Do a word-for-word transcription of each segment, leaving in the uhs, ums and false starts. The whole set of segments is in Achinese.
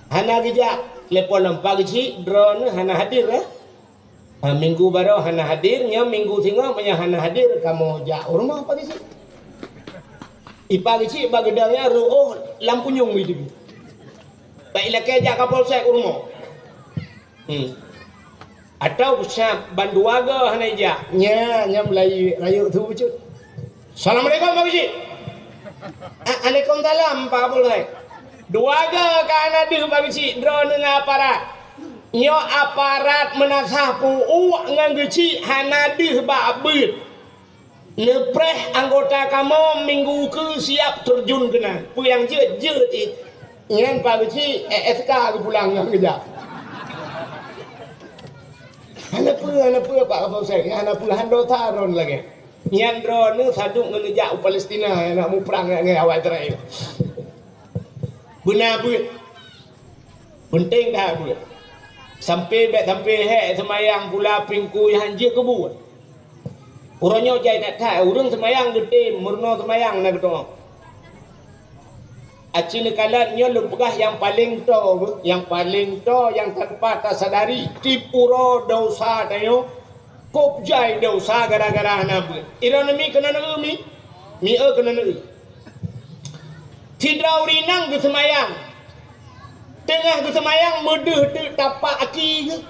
Hana geujak, telepon lom, "Pak Geuchik, droeneuh hana hadir, eh? Ha, minggu baroe hana hadir, nyoe minggu singoh meunyoe hana hadir, kamoe jak u rumoh Pak Geuchik." I Pak Geuchik bak geudong nyan reuôh lam punyueng bit. Bak ilakée jak Kapolsek u rumoh. Hmm. Atau siab ban dua goe hana ijak. Nya, nya mulai rayeuk su bacut. "Assalamualaikum, Pak Geuchik." "A-, alaikumsalam, Pak Kapolsek." "Dua goe ka hana deuh, Pak Geuchik, droeneuh ngon aparat. Nyoe aparat Meunasah Pu'uek ngon Geuchik hana deuh bak beuet. Neupreh anggota kamoe minggu keue siap teurjun keunan." Peue nyang jeuet, jeuet, eh. Nyan Pak Geuchik, eh, S K geupulang ngon geujak. Hana peue, hana peue, Pak Kapolsek, hana peue, han dosa droen lagée. Nyan droeneuh saduek ngon neujak u Palestina, nak muprang ngon awak Israel. Beuna beuet. Peunteng that beuet. Sampai bék sampai hék seumayang pula pingkui han jeuet keu buet. Uroe nyoe jai that-that, ureuëng seumayang geutem, meurunoe seumayang na geutanyoe. Aci neukalon nyoe lôn peugah nyang paleng toe, nyang paleng toe nyang tanpa tasadari, tieb uroe desya tanyoe, kôb jai desya gara-gara hana beuet. Droeneuh mi keunoe neueu mi, mi eu keunoe neueu. Sidroe ureuëng inong geuseumayang. Teungoh geuseumayang meudeuh teuk tapak aki geuh.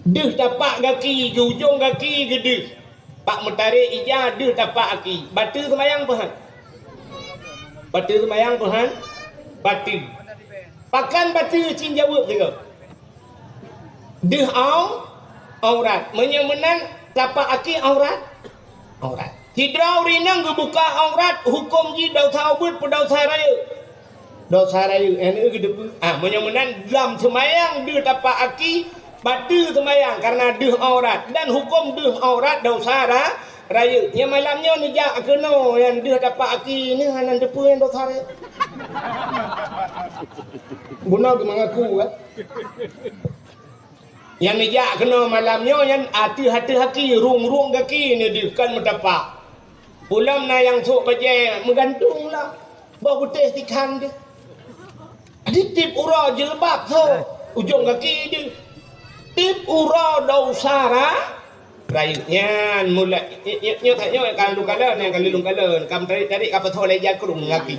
Deuh tapak gaki geuh, ujong gaki geuh deuh. Bak meutarek ija deuh tapak aki. Bateue seumayang peue han? Bateue seumayang peue han? Bateue. Pakon bateue cit jaweueb sigoe? Deuh au-, aurat. Meunyoe meunan tapak aki aurat? Aurat. Sidroe ureuëng inong geubuka aurat, huköm jih desya ubit peue desya rayeuk? Desya rayeuk, eh, neu geuteupeue. Ah, meunyoe meunan lam seumayang deuh tapak aki, bateue seumayang kareuna deuh aurat, dan huköm deuh aurat desya ra-, rayeuk. Nyang malam nyoe neujak keunoe nyang deuh tapak aki nyoe hana teupeue nyang desya rayeuk. Bunoe geumeungaku, kan? Nyang neujak keunoe malam nyoe nyan ateueh-ateueh aki, rung-rung gaki neudeuh kon meutapak. Ulôn na nyang sôk bajée meugantung lah, boh beutéh tikhan deuh. Jadi tieb uroe jilbab sôk, ujong gaki deuh. Tieb uroe desya ra-, rayeuk nyan mulai, nyoe, nyoe, nyoe, nyoe ka lôn kalon, nyang ka lôn kalon, ka meutarek-tarek ka peusoe lé jakrong gaki.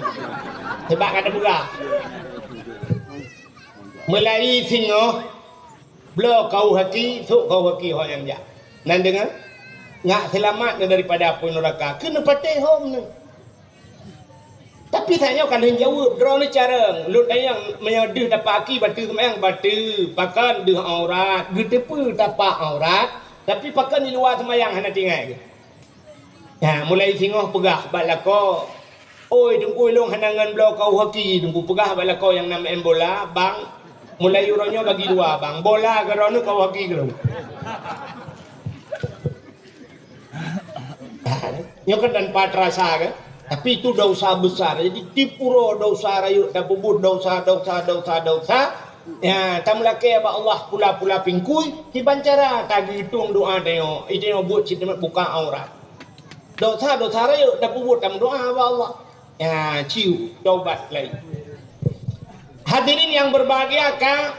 Sabab ka teupeugah. Mulai singoh Bloe kau haki, sôk kau haki ho nyang jak. Nan deungoe, ngak seulamat neuh daripada apui neuraka. Keu neupatéh hom neuh. Tapi tanyoe ka lheueh jaweueb, droeneuh carông. Lôn tanyong, meunyoe deuh tapak aki bateue seumayang, bateue. Pakon deuh aurat, geuteupeue tapak aurat, tapi pakon di luwa seumayang hana teuingat geuh. Nyan, mulai singoh peugah bak lakoe, "Oi, Teungku, ilôn hana ngon bloe kau haki, Teungku." Peugah bak lakoe nyang na meu'en bola, "Bang, mulai uroe nyoe bagi dua, Bang. Bola keu droeneuh, kau haki keu lôn." Nyoe kan tanpa terasa, kan? Tapi itu dosa besar. Jadi, tieb uroe dosa rayeuk tapeubuet, dosa, dosa, dosa, dosa. Ya, tameulakée bak Allah pula-pula pingkui, kiban cara tageutong doa tanyoe, tanyoe buet cit buka aurat. Dosa-dosa rayeuk tapeubuet, tameudoa bak Allah. Ya, ciu, taubat lagi. Hadirin yang berbahagia, ka,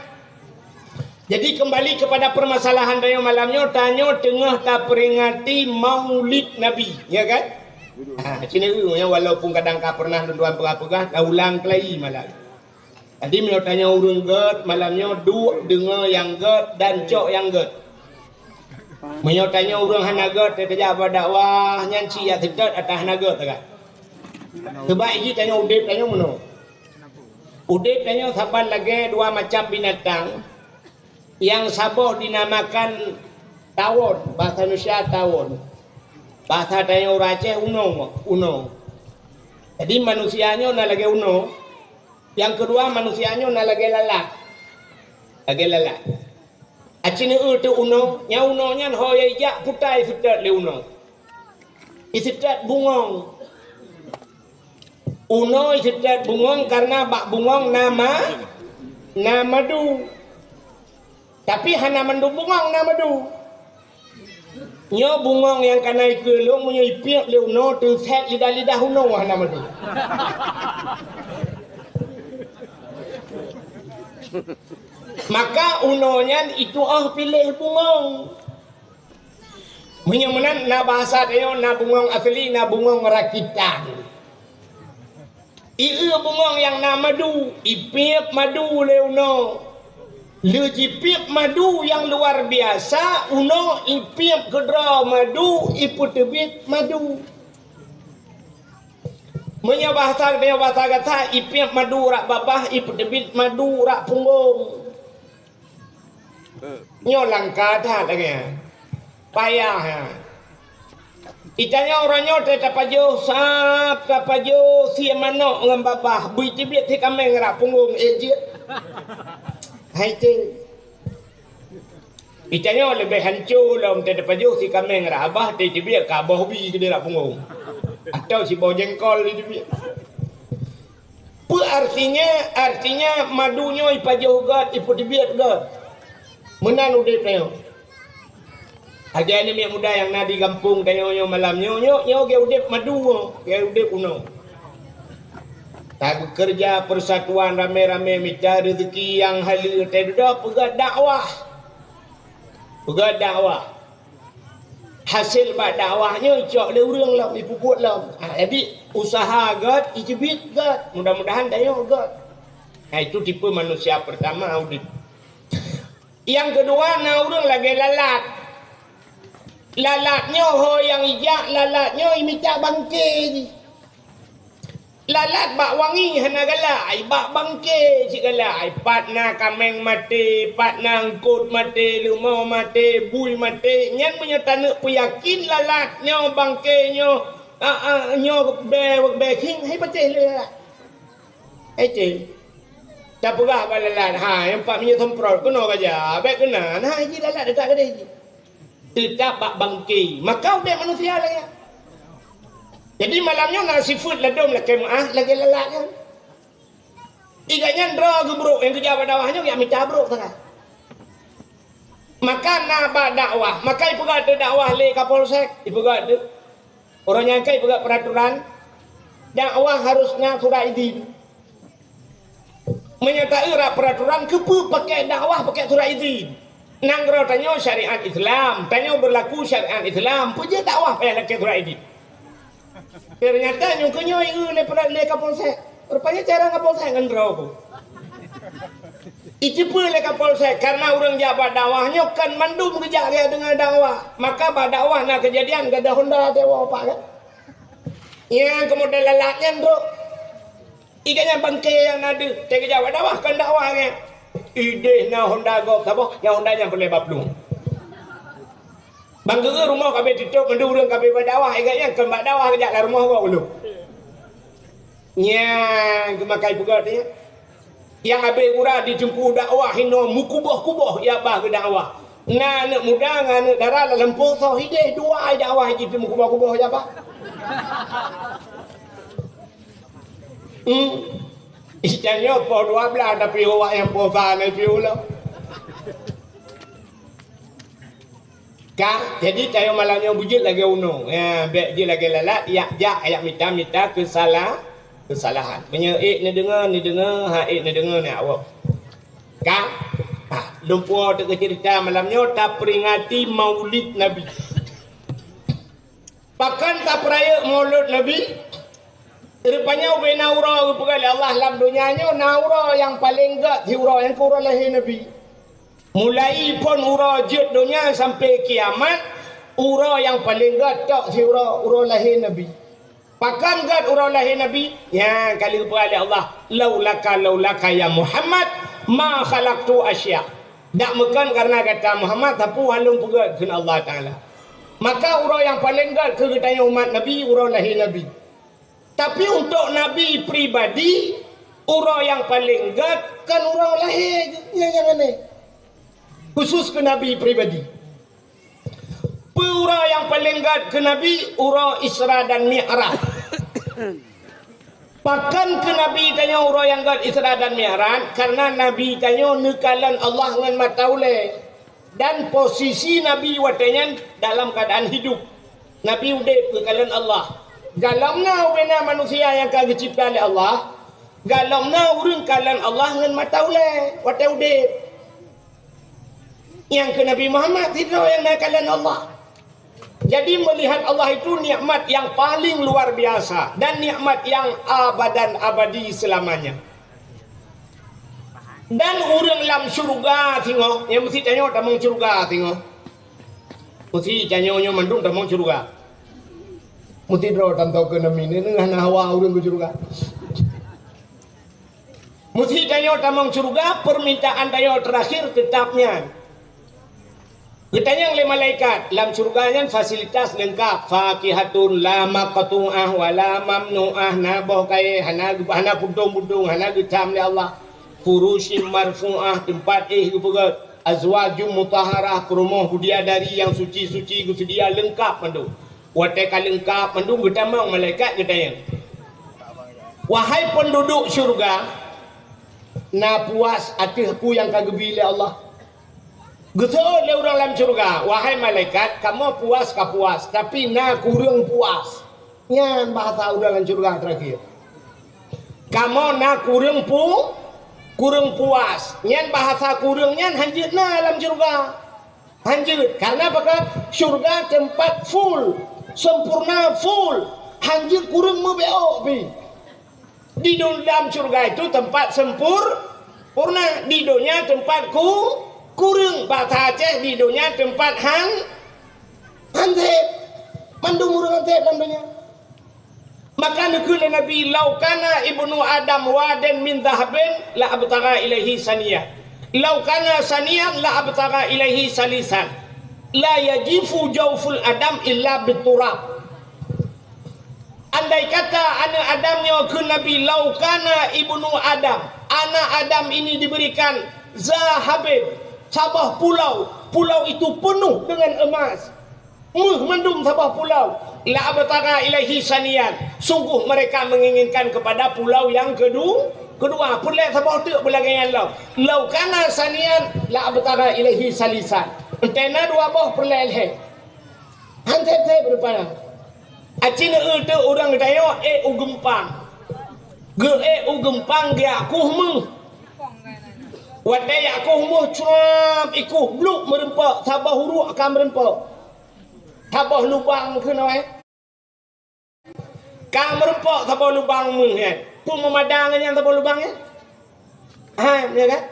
jadi kembali kepada permasalahan tanyoe malam nyoe, tanyoe teungoh taperingati Maulid Nabi, ya kan? Ha, cina, ya, walaupun kadang ka pernah lôn tuan peugah-peugah, taulang keulai malam. Jadi, meunyoe tanyoe ureuëng gét, malam nyoe duek deungoe nyang gét dan cok nyang gét. Meunyoe tanyoe ureuëng hana gét, teukeujak bak dakwah, nyan cit jak seutôt ata hana gét, kan? Sabab jih tanyoe udeb tanyoe meunoe. Udeb tanyoe saban lagée dua macam binatang. Nyang saboh dinamakan tawon, bahasa Indonesia tawon. Bahasa tanyoe ureuëng Aceh unoe, unoe. Jadi, manusia nyoe na lagée unoe. Nyang keudua, manusia nyoe na lagée lalat. Lagée lalat. Aci neueu teuk unoe, nyang unoe nyan ho ijak putai seutôt lé unoe. Iseutôt bungong. Unoe iseutôt bungong kareuna bak bungong na ma-, na madu. Tapi hana mandum bungong na madu. Nyoe bungong nyang ka na ikeue lôn, meunyoe ipiep lé unoe, teusét lidah-lidah unoe hana madu. Maka unoe nyan itu'oh piléh bungöng. Meunyoe meunan na bahasa tanyoe na bungöng asli, na bungöng rakitan. Ieu bungöng nyang na madu, ipiep madu lé unoe. Lheueh jipiep madu nyang luar biasa, unoe ipiep keudroe madu, ipeuteubiet madu. Meunyoe bahasa, meunyoe bahasa gata, ipiep madu rak babah, ipeuteubiet madu rak punggong. Nyoe langka that lagèe nyan. Payah nyan. Itanyoe uroe nyoe teuh tapajoh sab, tapajoh sie manok ngon babah, bui teubiet sie kaméng rak punggong, ék jeuet. Hai teuh. Itanyoe leubeh hanco lom teuh tapajoh sie kaméng rak babah, teuh teubiet ka boh bi keudeh rak punggong. Atau siboh jengkol teuh teubiet. Peue artinya? Artinya madu nyoe ipajoh göt, ipeuteubiet göt. Meunan udép tanyoe. Lagèe aneuk miet muda nyang na di gampông tanyoe nyoe malam nyoe, nyoe, nyoe geuudép madu nyoe, geuudép unoe. Tabeukeureuja persatuan ramé-ramé mita reuzeuki nyang haleue teuh dudoe peugöt dakwah. Peugöt dakwah. Hasé bak dakwah nyoe icok lé ureueng lom, ipeubuet lom. Ha, jadi usaha göt, icubit göt. Mudah-mudahan tanyoe göt. Ha, itu tipe manusia pertama udép. Nyang keudua na ureueng lagèe lalat. Lalat nyoe ho nyang ijak, lalat nyoe imita bangke jih. Lalat bak wangi hana galak, ai bak bangke cit galak, ai pat na kaméng maté, pat na eungkot maté, leumo maté, bui maté. Nyan meunyoe taneuk peuyakin lalat nyoe bangke nyoe, a, a, nyoe bèe, bèe khieng, hai patéh lé lalat. Hai teuh. Tapeugah bak lalat, ha, nyang pat minyeuk semprot, keunoe ka jak, bèk keunan, ha, jih lalat dekat keudéh jih. Teutap bak bangke. Maka udép manusia lagèe nyan. Jadi malam nyoe na sifeuet ladôm lakèe meu'ah lagèe lalat nyan. Iga nyan droe geubrok nyang geujak bak dakwah nyoe geujak mita brok sagai. Maka na bak dakwah, maka ipeugah teuh dakwah lé Kapolsek, ipeugah teuh. Uroe nyan ka ipeugah peraturan, dakwah harus na surat idin. Meunyoe taeu rak peraturan, keupeue pakèk dakwah pakèk surat idin? Nanggroe tanyoe syariat Islam, tanyoe beurlaku syariat Islam, peue jeuet dakwah payah lakèe surat idin? Teunyata nyoe keuh nyoe ieu lé pra-, lé Kapolsek. Rupanya cara Kapolsek ngon droe ku. Iceupeue lé Kapolsek, karena ureueng jak bak dakwah nyoe kon mandum geujak lé deungon dakwah. Maka bak dakwah na keujadian gadôh honda teuh woe pak kan. Nyang keumudian lalat nyan trok. Iga nyan bangke nyang na deuh, teuh geujak bak dakwah, kon dakwah nyan. Idéh na honda gob saboh, nyang honda nyan peureulèe bak plueng. Bang geuh rumoh ka abéh titôp, mandum ureueng ka abéh bak dakwah, iga nyan kon bak dakwah geujak lam rumoh gob ulôn. Nyan geumakai peugah teuh. Nyang abéh gura di teungku dakwah inoe meukuboh-kuboh jak bah geudakwah. Na aneuk muda ngon aneuk dara lam lampôh soh idéh dua ai dakwah jih meukuboh-kuboh jak bah. Hmm. Itanyoe poh dua blah tapi awak nyang poh sa na piôh lom. Ka, jadi tanyoe malam nyoe beujeuet lagèe unoe. Ya, bèk jeuet lagèe lalat, jak-jak, jak mita-mita keusalah-, keusalahan. Meunyoe ék neudeungoe, neudeungoe, han ék neudeungoe, neuwoe. Ka? Ha, lôn puwoe teuh keu ceurita malam nyoe taperingati Maulid Nabi. Pakon tapeurayeuk Maulid Nabi? Rupanya ubena uroe geupeugah lé Allah lam donya nyoe na uroe nyang paleng gèt siuroe nyang keu uroe lahé Nabi. Mulai phon uroe jeuet donya sampai kiamat, uroe nyang paleng gèt tok siuroe uroe lahé Nabi. Pakon gèt uroe lahé Nabi? Nyan ka lheueh geupeugah lé Allah, "Laulaka, laulaka ya Muhammad, ma khalaqtu asya." Dak meukon kareuna gata Muhammad sapeue hana lôn peugèt kheun Allah Taala. Maka uroe nyang paleng gèt keu geutanyoe umat Nabi uroe lahé Nabi. Tapi untuk Nabi pribadi, uroe nyang paleng gèt kon uroe lahé geuh, nyan nyang aneh. Khusus keu Nabi pribadi. Peue uroe nyang paleng gèt keu Nabi? Uroe Isra dan Mi'raj. Pakon keu Nabi tanyoe uroe nyang gèt Isra dan Mi'raj? Kareuna Nabi tanyoe neukalon Allah ngon mata ulèe. Dan posisi Nabi watèe nyan dalam keuadaan hidup. Nabi udép geukalon Allah. Gohlom na ubena manusia nyang ka geucipta lé Allah, Galom na ureuëng kalon Allah ngon mata ulée watée udeb. Nyang keu Nabi Muhammad sidroe nyang na kalon Allah. Jadi melihat Allah itu nikmat yang paling luar biasa dan nikmat yang abadan abadi selamanya. Dan ureuëng lam syurga singoh, nyang meusi tanyoe tamong syurga singoh. Meusi tanyoe nyoe mandum tamong syurga. Meusi droe tantoe keu nami ni hana hawa ureuëng keu syurga. Meusi tanyoe tamong syurga, permintaan tanyoe terakhir tetap nyan. Geutanyong lé malaikat, lam syurga nyan fasilitas leungkab, fakihatun la maqtu'ah wa la mamnu'ah, na boh kayée, hana, hana puntông-puntông, hana geucam lé Allah. Furushim marfu'ah, teumpat éh geupeugét, azwajum mutahharah, peurumoh bidadari nyang suci-suci geuseudia leungkab mandum. Watée ka leungkab mandum geutamong malaikat geutanyong, "Wahai peunduduek syurga, na puas ateueh peue nyang ka geubi lé Allah?" Geuseuôt lé ureuëng lam syurga, "Wahai malaikat, kamoe puas ka puas, tapi na kureueng puas." Nyan bahasa ureuëng lam syurga terakhir. "Kamoe na kureueng pu-, kureueng puas." Nyan bahasa kureueng nyan hanjeuet na lam syurga. Hanjeuet, karena pakon? Syurga teumpat full, sempurna full. Hanjeuet kureueng meubeok pi. Di dalam syurga itu tempat sempur-, purna. Di donya tempat ku-, kureueng. Bahasa Aceh, di donya tempat han-, hansép. Mandum ureuëng hansép lam donya. Maka neukheun lé Nabi, "Lau kana ibnu Adam wadan min dhahabin la abtagha ilaihi saniyan. Lau kana saniyan la abtagha ilaihi salisan. La yajifu jauful Adam illa biturab." Andai kata aneuk Adam nyoe, kheun Nabi, "Lau kana ibnu Adam, anak Adam ini diberikan zahabin, saboh pulau, pulau itu penuh dengan emas." Méuh mandum saboh pulau. La abtagha ilaihi saniyan. Sungguh mereka menginginkan kepada pulau yang kedu-, kedua. Peureulée saboh teuk beulagée nyan lom. Lau kana saniyan, la abtagha ilaihi salisan. Entena dua boh peureulée lhée. Hansép-sép rupanya. Aci neu teuk ureuëng geutanyoe ék u geumpang. Geuék u geumpang geujak kueh méuh. Watée jak kueh méuh, curam ikueh bluk meureumpok, saboh uruek ka meureumpok. Saboh lubang keunoe. Ka meureumpok saboh lubang méuh nyan. Peue meumadang nyan saboh lubang nyan? Ha, ya kan?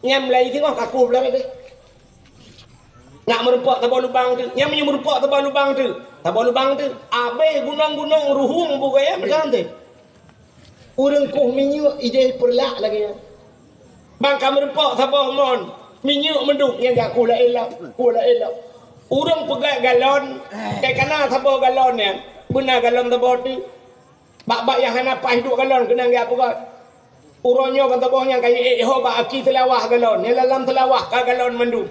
Nyang mulai singoh kaku beulagée deh. Nak meureumpok saboh lubang tu. Nyang meunyoe meureumpok saboh lubang tu. Saboh lubang tu. Abéh gunong-gunong ruhueng bugaya meuganti. Ureuëng kueh minyeuk ideh peureulak lagée nyan. Ban ka meureumpok saboh mon, minyeuk meudub nyang jak kueh laén lom, kueh laén lom. Ureuëng peugah galon, dai kana saboh galon nyan, beuna galon saboh teuk. Bak-bak nyang hana paih duek galon keunan jak peugah. Uroe nyoe ban saboh nyang ka jiék ho bak aki seulawah galon, nyang lam seulawah ka galon mandum.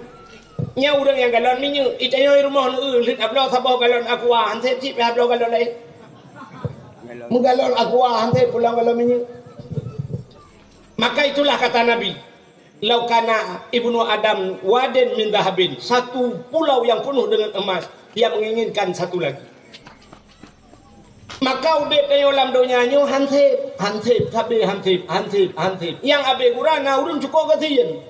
Nyan ureuëng nyang galon minyeuk, itanyoe rumoh neu lheueh abloe saboh galon aqua, hansép cit pih abloe galon laén. Meugalon aqua hansép pulang galon minyeuk. Maka itulah kata Nabi, "Lau kana ibnu Adam wadan min dhahabin, satu pulau yang penuh dengan emas, ia menginginkan satu lagi." Maka udeb tanyoe lam donya nyoe hansép, hansép, sabe hansép, hansép, hansép. Nyang abéh gura na ureuëng cukôp gasien.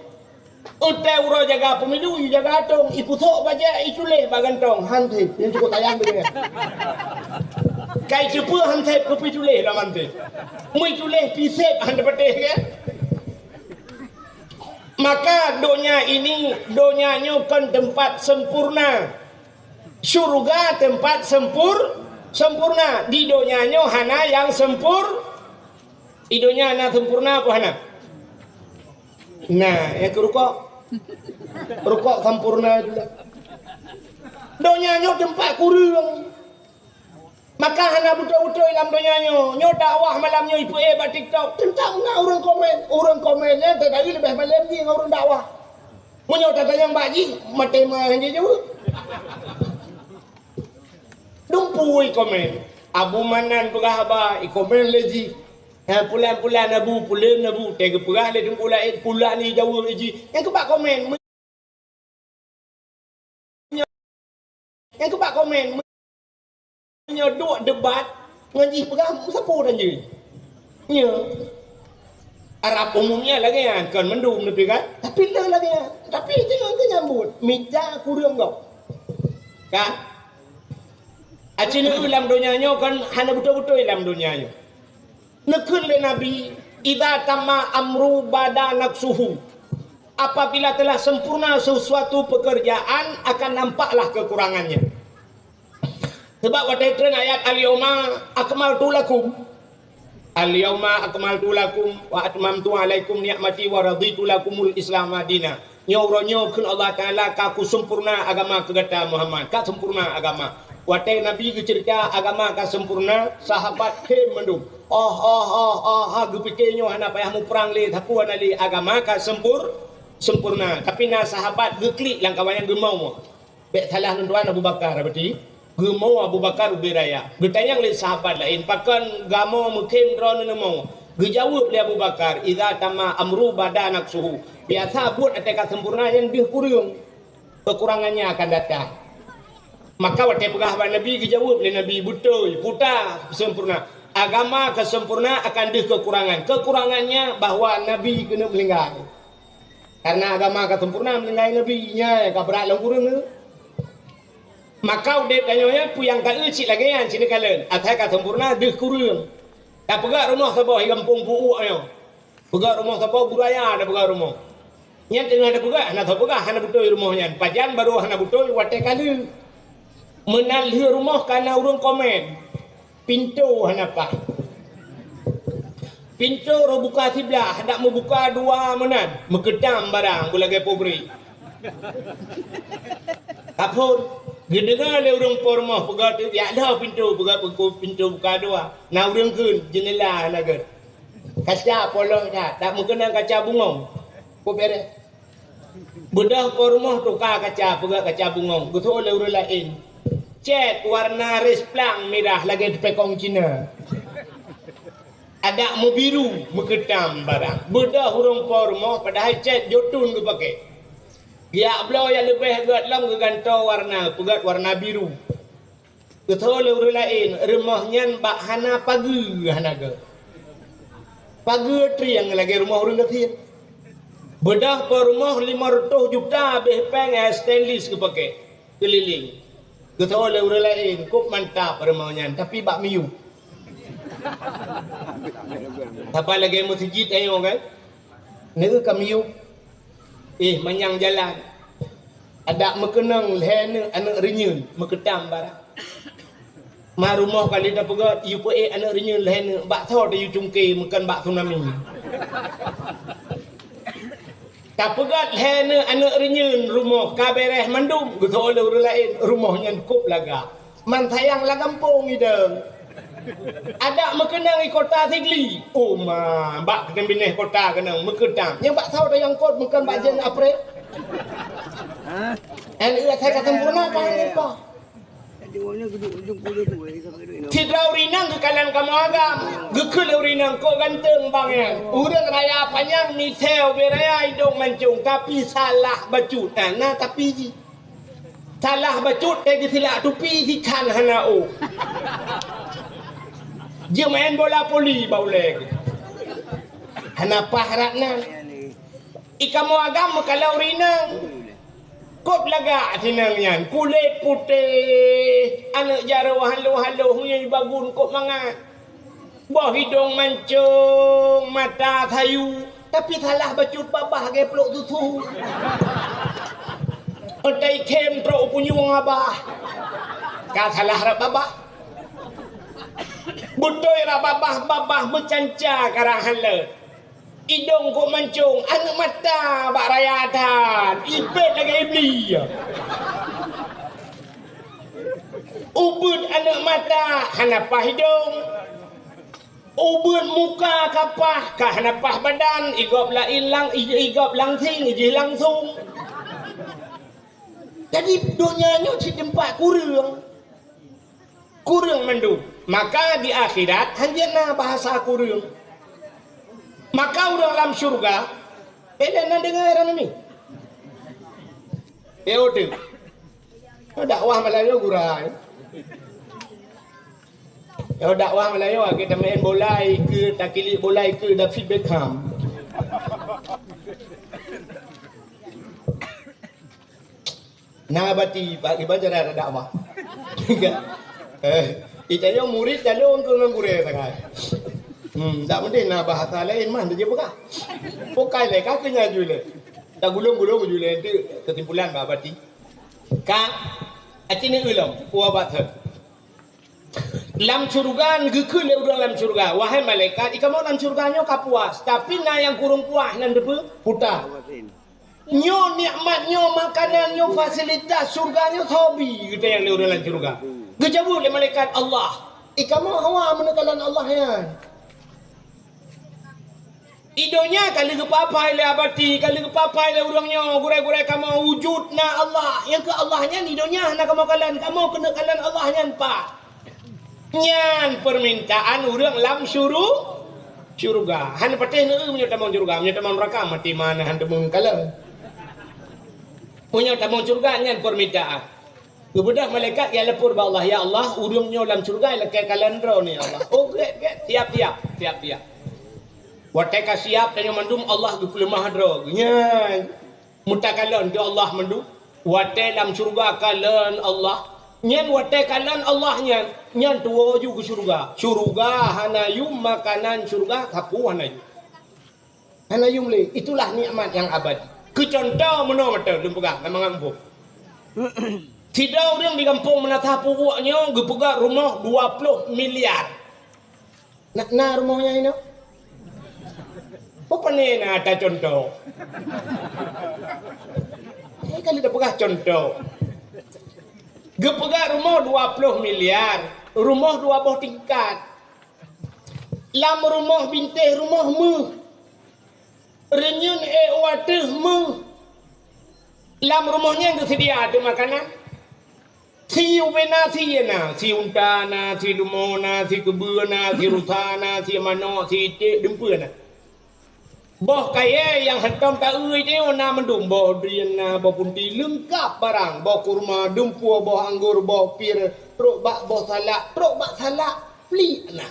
Utai uroe jaga pemilu, i jaga atong, i pusok bajée, i tuléh bak gantong, hansép, nyang cukôp sayang deungon. Kai ceupeu hansép keupi tuléh lam hansép. Mui tuléh pisép han teupatéh kan? Maka donya ini, donya nyoe kon tempat sempurna. Syurga tempat sempur-, sempurna. Di donya nyoe hana nyang sempur-, di donya na sempurna apa hana? Nah, nyang keu rukok. Rukok sempurna juga. Donya nyoe tempat kureueng. Maka hana beutôi-beutôi lam donya nyoe. Nyoe dakwah malam nyoe ipeuék bak TikTok. Teuntang na ureuëng komen. Ureuëng komen nyan teuka leubeh malem jih ngon ureuëng dakwah. Meunyoe tatanyong bak jih, maté ma hana jaweueb. Dumpui komen. Abu Manan peugah haba, ikomen lé jih. Ha, pulan-pulan Abu, pulen Abu, teuka peugah lé dumpui laén, pulan ni jaweueb lé jih. Nyang keubak komen. Nyang keubak komen, meunyoe duek debat ngon jih peugah, sapeue dan jih? Nyoe. Arab umumnya lagèe nyan, kon mandum neupeukat, tapi le lagèe nyan. Tapi jangan ke nyambut, mita kureueng gob. Kan? Aci neu lam donya nyoe kan hana beutôi-beutôi lam donya nyoe. Neukheun lé Nabi, "Idza tamma amru bada naqsuhu." Apabila telah sempurna sesuatu pekerjaan, akan nampaklah kekurangannya. Sebab watèe treun ayat, "Al-yauma akmaltu lakum." "Al-yauma akmaltu lakum wa atmamtu alaikum ni'mati wa raditu lakumul Islama dina." Nyoe uroe nyoe kheun Allah Taala, "Ka kusempurna agama keu gata Muhammad." Ka sempurna agama. Watèe Nabi geuceurita agama ka sempurna, sahabat khém mandum. Oh, oh, oh, oh, ha, geupike nyoe hana payah muprang lé, sapeue hana lé, agama ka sempur-, sempurna. Tapi na sahabat geuklik lam kawan nyang geumong. Bèk salah lôn tuan Abu Bakar, berarti geumoe Abu Bakar ubé raya. Geutanyong lé sahabat laén, "Pakon gamoe meukhém droeneuh neumoe?" Geujaweueb lé Abu Bakar, "Idza tamma amru bada naqsuhu." Biasa buet watèe ka sempurna nyan deuh kureueng. Kekurangannya akan datang. Maka watèe peugah bak Nabi, geujaweueb lé Nabi, "Beutôi, peue ta sempurna. Agama ka sempurna akan deuh kekurangan. Kekurangannya bahwa Nabi keuneuk meuninggai." Karena agama ka sempurna meuninggai Nabi, nyan ka brat lom kureueng tu. Maka udép tanyoe nyan peue nyang ka eu cit lagèe nyan cit neukalon, asai ka sempurna deuh kureueng. Tapeugah rumoh saboh di gampông Pu'uek nyoe. Peugah rumoh saboh, Guraya tapeugah rumoh. Nyan teungoh tapeugah, hana tapeugah, hana beutôi rumoh nyan. Pajan barô hana beutôi watèe ka lheueh. Meunan lheueh rumoh ka na ureueng komen. Pintoe hana paih. Pintoe roh buka siblah, dak meubuka dua meunan, meukeutam barang beulagèe pabrik. Ka phôn, geudeungoe lé ureueng po rumoh peugah teuh, "Jak lheueh pintoe," peugah pintoe buka dua. Na ureueng kheun, "Jeundela hana gèt. Kaca polos that, dak meukeunong kaca bungong." Peue bèrèh. Beudôh po rumoh tuka kaca, peugah kaca bungong, geutho lé ureueng laén. Cèt warna risplang mirah lagèe teupèkong Cina. Adak meubiru, meukeutam barang. Beudôh ureueng po rumoh padahai cèt jotun geupakè. Geujak bloe nyang leubeh gèt lom geugantoe warna, peugah warna biru. Geutho lé ureueng laén, rumoh nyan bak hana pageue hana gèt. Pageue trieng lagèe rumoh ureueng gasien. Beudôh po rumoh limong reutôh juta abéh pèng nyang stainless geupakè keulileng. Geutho lé ureueng laén, kôb mantap rumoh nyan, tapi bak miyueb. Saban lagèe meuseujid tanyoe kan? Neu ka miyueb. Eh, manyang jalan. Adak meukeunong lhèe neuk aneuk reunyeuen, meukeutam barang. Ma rumoh ka lheueh tapeugah, "Yue peuék aneuk reunyeuen lhèe neuk, bak soe tayue cungké meukon bak tsunami." Tapeugah lhèe neuk aneuk reunyeuen rumoh ka bèrèh mandum, geutho lé ureueng laén, rumoh nyan kôb lagak. Man sayang lam gampông idong. Adak meukeunong i kota Sigli. Oh ma, bak keudéh binéh kota keunong meukeutam. Nyang bak soe tayue cungké meukon bak jén aprè. Hah? Nyang asai ka sempurna ka hana leupah. Sidroe ureueng inong geukalon kamoe agam. Geukheun lé ureueng inong, "Kok ganteng bang nyan." Ureueng raya panyang, misèe ubé raya, idong mancong, tapi salah bacut. Nah, na tapi jih. Salah bacut, eh, geusilak tupi, sikhan hana ôh. Jeuet maén bola voli bak ulèe. Hana paih rot nan. I kamoe agam meukalon ureueng inong. Kôb lagak si inong nyan, kulét putéh, aneuk jaroe halôh-halôh, meunyoe jibagun kôb mangat. Boh idong mancong, mata sayu, tapi salah bacut babah lagèe plôk susu. Ôk tai khém trôk punyueng babah. Ka salah rot babah. Beutôi rot babah, babah meucanca karang hana. Idong kôb mancong, aneuk mata bak raya that, ipét lagèe Iblih. Ubeut aneuk mata, hana paih idong. Ubeut muka ka paih, ka hana paih badan, i gob laén lang, i, i gob langsing, i jih langsung. Jadi, donya nyoe cit teumpat kureueng. Kureueng mandum. Maka di akhirat, hanjeuet na bahasa kureueng. Maka ureueng lam syeuruga, eh, na deungö ureueng nyoe? Eh, oke. Dakwah Melayu gura, eh. Nyoe dakwah Melayu, lagèe tameu'en bola ikeue, takiliek bola ikeue David Beckham. Na bati, Pak, kiban cara rada mah. Eh, itanyoe murit calon keu ngon gurée sagai. Hmm, tak mungkin na bahasa laén mah, dia peugah. Pokai lé, ka keu nyan ju lé. Tak gulong-gulong ju lé, tu kesimpulan bak bati. Ka, aci ni ulom, puah bak thon. Lam syeuruga, geukheun lé ureuëng lam syeuruga, "Wahai malaikat, ikamoe lam syeuruga nyoe ka puas, tapi na nyang kureueng puas, nan teupeue? Puta. Nyoe nikmat, nyoe makanan, nyoe fasilitas syeuruga nyoe soe bi," geutanyong lé ureuëng lam syeuruga. Geujaweueb lé malaikat, "Allah." "Ikamoe hawa meuneuk kalon Allah nyan." I donya ka lheueh geupapai lé abati, ka lheueh geupapai lé ureuëng nyoe, gurée-gurée kamoe, wujud na Allah. Nyang keu Allah nyan i donya hana kamoe kalon, kamoe keuneuk kalon Allah nyan pat. Nyan peumintaan ureuëng lam syuru-, syeuruga. Hana patéh neu meunyoe tamong syeuruga, meunyoe tamong neuraka, maté mana hana teumeukalon. Meunyoe tamong syeuruga, nyan peumintaan. Geubeudôh malaikat, ya lapor bak Allah, "Ya Allah, ureuëng nyoe lam syeuruga lakée kalon droeneuh, ya Allah." "Oh, gét, gét, siap, siap, siap, siap." Watée ka siap tanyoe mandum, Allah geupeuleumah droe geuh. Nyan, meutakalon keu Allah mandum. Watée lam syeuruga kalon Allah, nyan watée kalon Allah nyan, nyan tuwoe ju keu syeuruga. Syeuruga hana yum, makanan syeuruga sapeue hana yum. Hana yum lé. Itulah nikmat nyang abadi. Keu cuntoh meunoe mantong lôn peugah, lam mangat muphom. Sidroe ureuëng di gampông Meunasah Pubuek nyoe geupeugah rumoh dua ploh miliar. Na, na rumoh nyan inoe? Peue pane na ata cuntoh? Nyoe kan tapeugah cuntoh. Geupeugah rumoh dua ploh miliar, rumoh dua boh tingkat. Lam rumoh bintéh rumoh méuh. Reunyeun ék u ateueh méuh. Lam rumoh nyan geuseudia ateueh makanan. Si ubé na, si na, si unta na, si leumo na, si keubeue na, si rusa na, si manok, si iték, dumpeue na. Boh kayée nyang hántom taeu nyoe na mandum, boh drien na, boh punti, leungkab barang, boh kurma, dumpeue, boh anggor, boh pir, trok bak boh salak, trok bak salak, pliek na.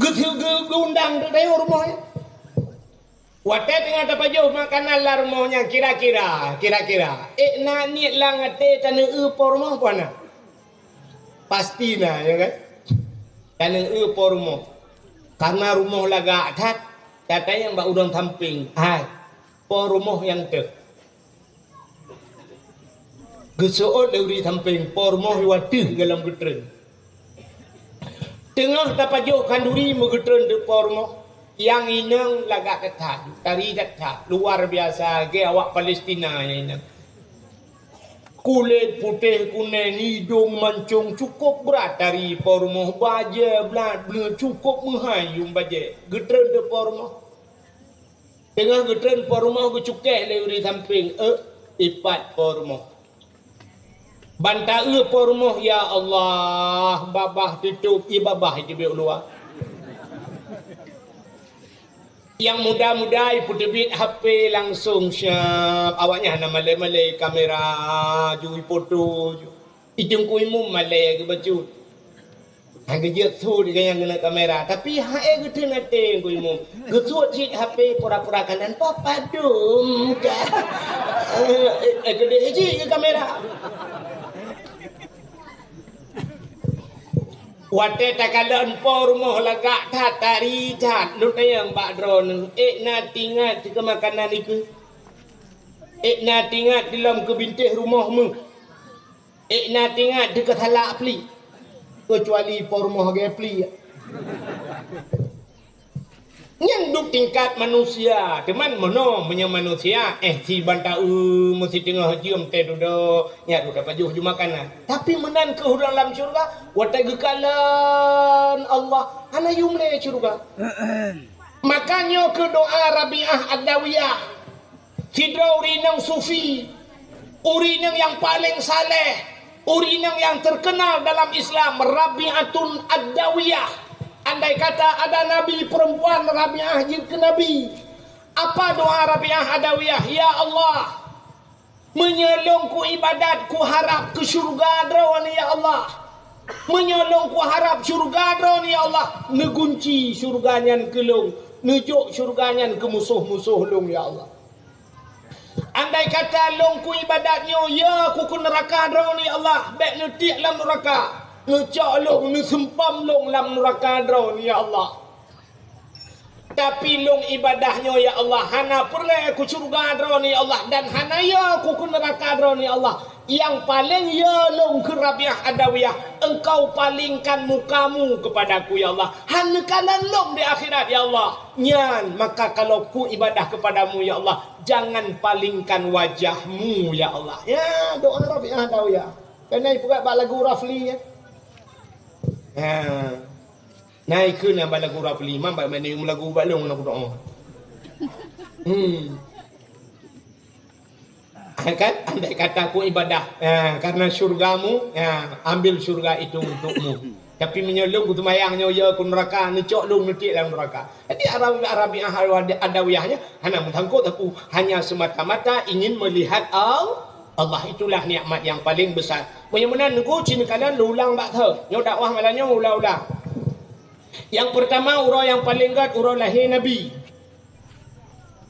Geu-, geu-, geuundang teuk tayue rumoh nyan. Watée teungoh tapajoh makanan lam rumoh nyan, kira-kira, kira-kira, ék na niet lam até taneu-eu po rumoh peu hana? Pasti na, ya kan? Taneu-eu po rumoh. Karena rumoh lagak that, tatanyong bak ureuëng sampéng, "Hai, po rumoh nyang teuh?" Geuseuôt lé ureuëng sampéng, po rumoh i ateueh gohlom geutreun. Teungoh tapajoh khanduri meugeutreun teuk po rumoh, nyang inong lagak that, tari that, luar biasa, lagée awak Palestina nyang inong. Kulét putéh kuneng, idong mancong, cukôp brat tari po rumoh, bajée brat bleue cukôp meuhai yum bajée, geutreun teuk po rumoh. Teungoh geutreun po rumoh geucukéh lé ureuëng sampéng, ék, ipat po rumoh. Ban ta-eu po rumoh, ya Allah, babah tutôp, ie babah iteubiet u luwa. Nyang muda-muda ipeuteubiet H P langsong siap, awaknyan hana malée-malée kamera, ju ipoto ju. I Teungku Imum malée geubacut. Hana geujeuet su di gaya ngon kamera, tapi hai geutreun até Teungku Imum. Geusuet cit H P pura-pura kanan, "Papa dum ka." Eh, eh, keudeh cit keu kamera. Watée takalon po rumoh lagak that, tari that, lôn tanyong bak droeneuh, ék na tingat keu makanan dikeue? Ék na tingat dilom keu bintéh rumoh méuh? Ék na tingat dikeue salak pliek, keucuali po rumoh lagée pliek. Nyan duek tingkat manusia, teuma meunoe meunyoe manusia, eh, si ban ta-eu meusiteungoh jeuem teuh dudoe, nyan duek tapajoh ju makanan. Tapi meunan keuh ureuëng lam syeuruga, watée geukalon Allah, hana yum lé syeuruga. Maka nyoe keuh doa Rabi'ah Adawiyah. Sidroe ureuëng inong sufi, ureuëng inong nyang paleng saleh, ureuëng inong nyang terkenal dalam Islam, Rabi'atun Adawiyah. Andai kata ada nabi perempuan, Rabi'ah jeuet keu nabi. Apa doa Rabi'ah Adawiyah? "Ya Allah, meunyoe lôn kuibadat, kuharab keu syeuruga Droeneuh, ya Allah. Meunyoe lôn kuharab syeuruga Droeneuh, ya Allah, neugunci syeuruga nyan keu lôn, neujok syeuruga nyan keu musoh-musoh lôn, ya Allah. Andai kata lôn kuibadat nyoe, ya kukheun neuraka Droeneuh, ya Allah, bék neutiek lam neuraka, neucok lôn, neuseumpam lôn lam neuraka Droeneuh, ya Allah. Tapi lôn ibadah nyoe, ya Allah, hana peureulée keu syeuruga Droeneuh, ya Allah, dan hana ya kukheun neuraka Droeneuh, ya Allah. Nyang paleng ya lôn kheun Rabiah Adawiyah, engkau palingkan mukamu kepadaku, ya Allah. Hana neukalon lôn di akhirat, ya Allah. Nyan, maka kalau kuibadah kepadamu, ya Allah, jangan palingkan wajahmu, ya Allah. Ya, doa Rabiah Adawiyah. Keuneuk peugah bak lagu Rafli, ya. Ha. Na ikheun nyang bak lagu Rafli, man bak meunyoe lagu bak lôn na kudoa. Hmm. Kan? Andai kata kuibadah, ya, karena syurgamu, ya, ambil syurga itu untukmu. Tapi meunyoe lôn kuseumbahyang nyoe ya keu neuraka, neucok lôn neutiek lam neuraka. Jadi Arabi, Arabi Ahad Adawiyah nyan hana meusangkot aku, hanya semata-mata ingin melihat Al-, Allah. Itulah nikmat yang paling besar. Meunyoe meunan neuku cina kanan ulang bak thon. Nyoe dakwah malam nyoe ulang-ulang. Yang pertama, uroe nyang paleng gét uroe lahé Nabi.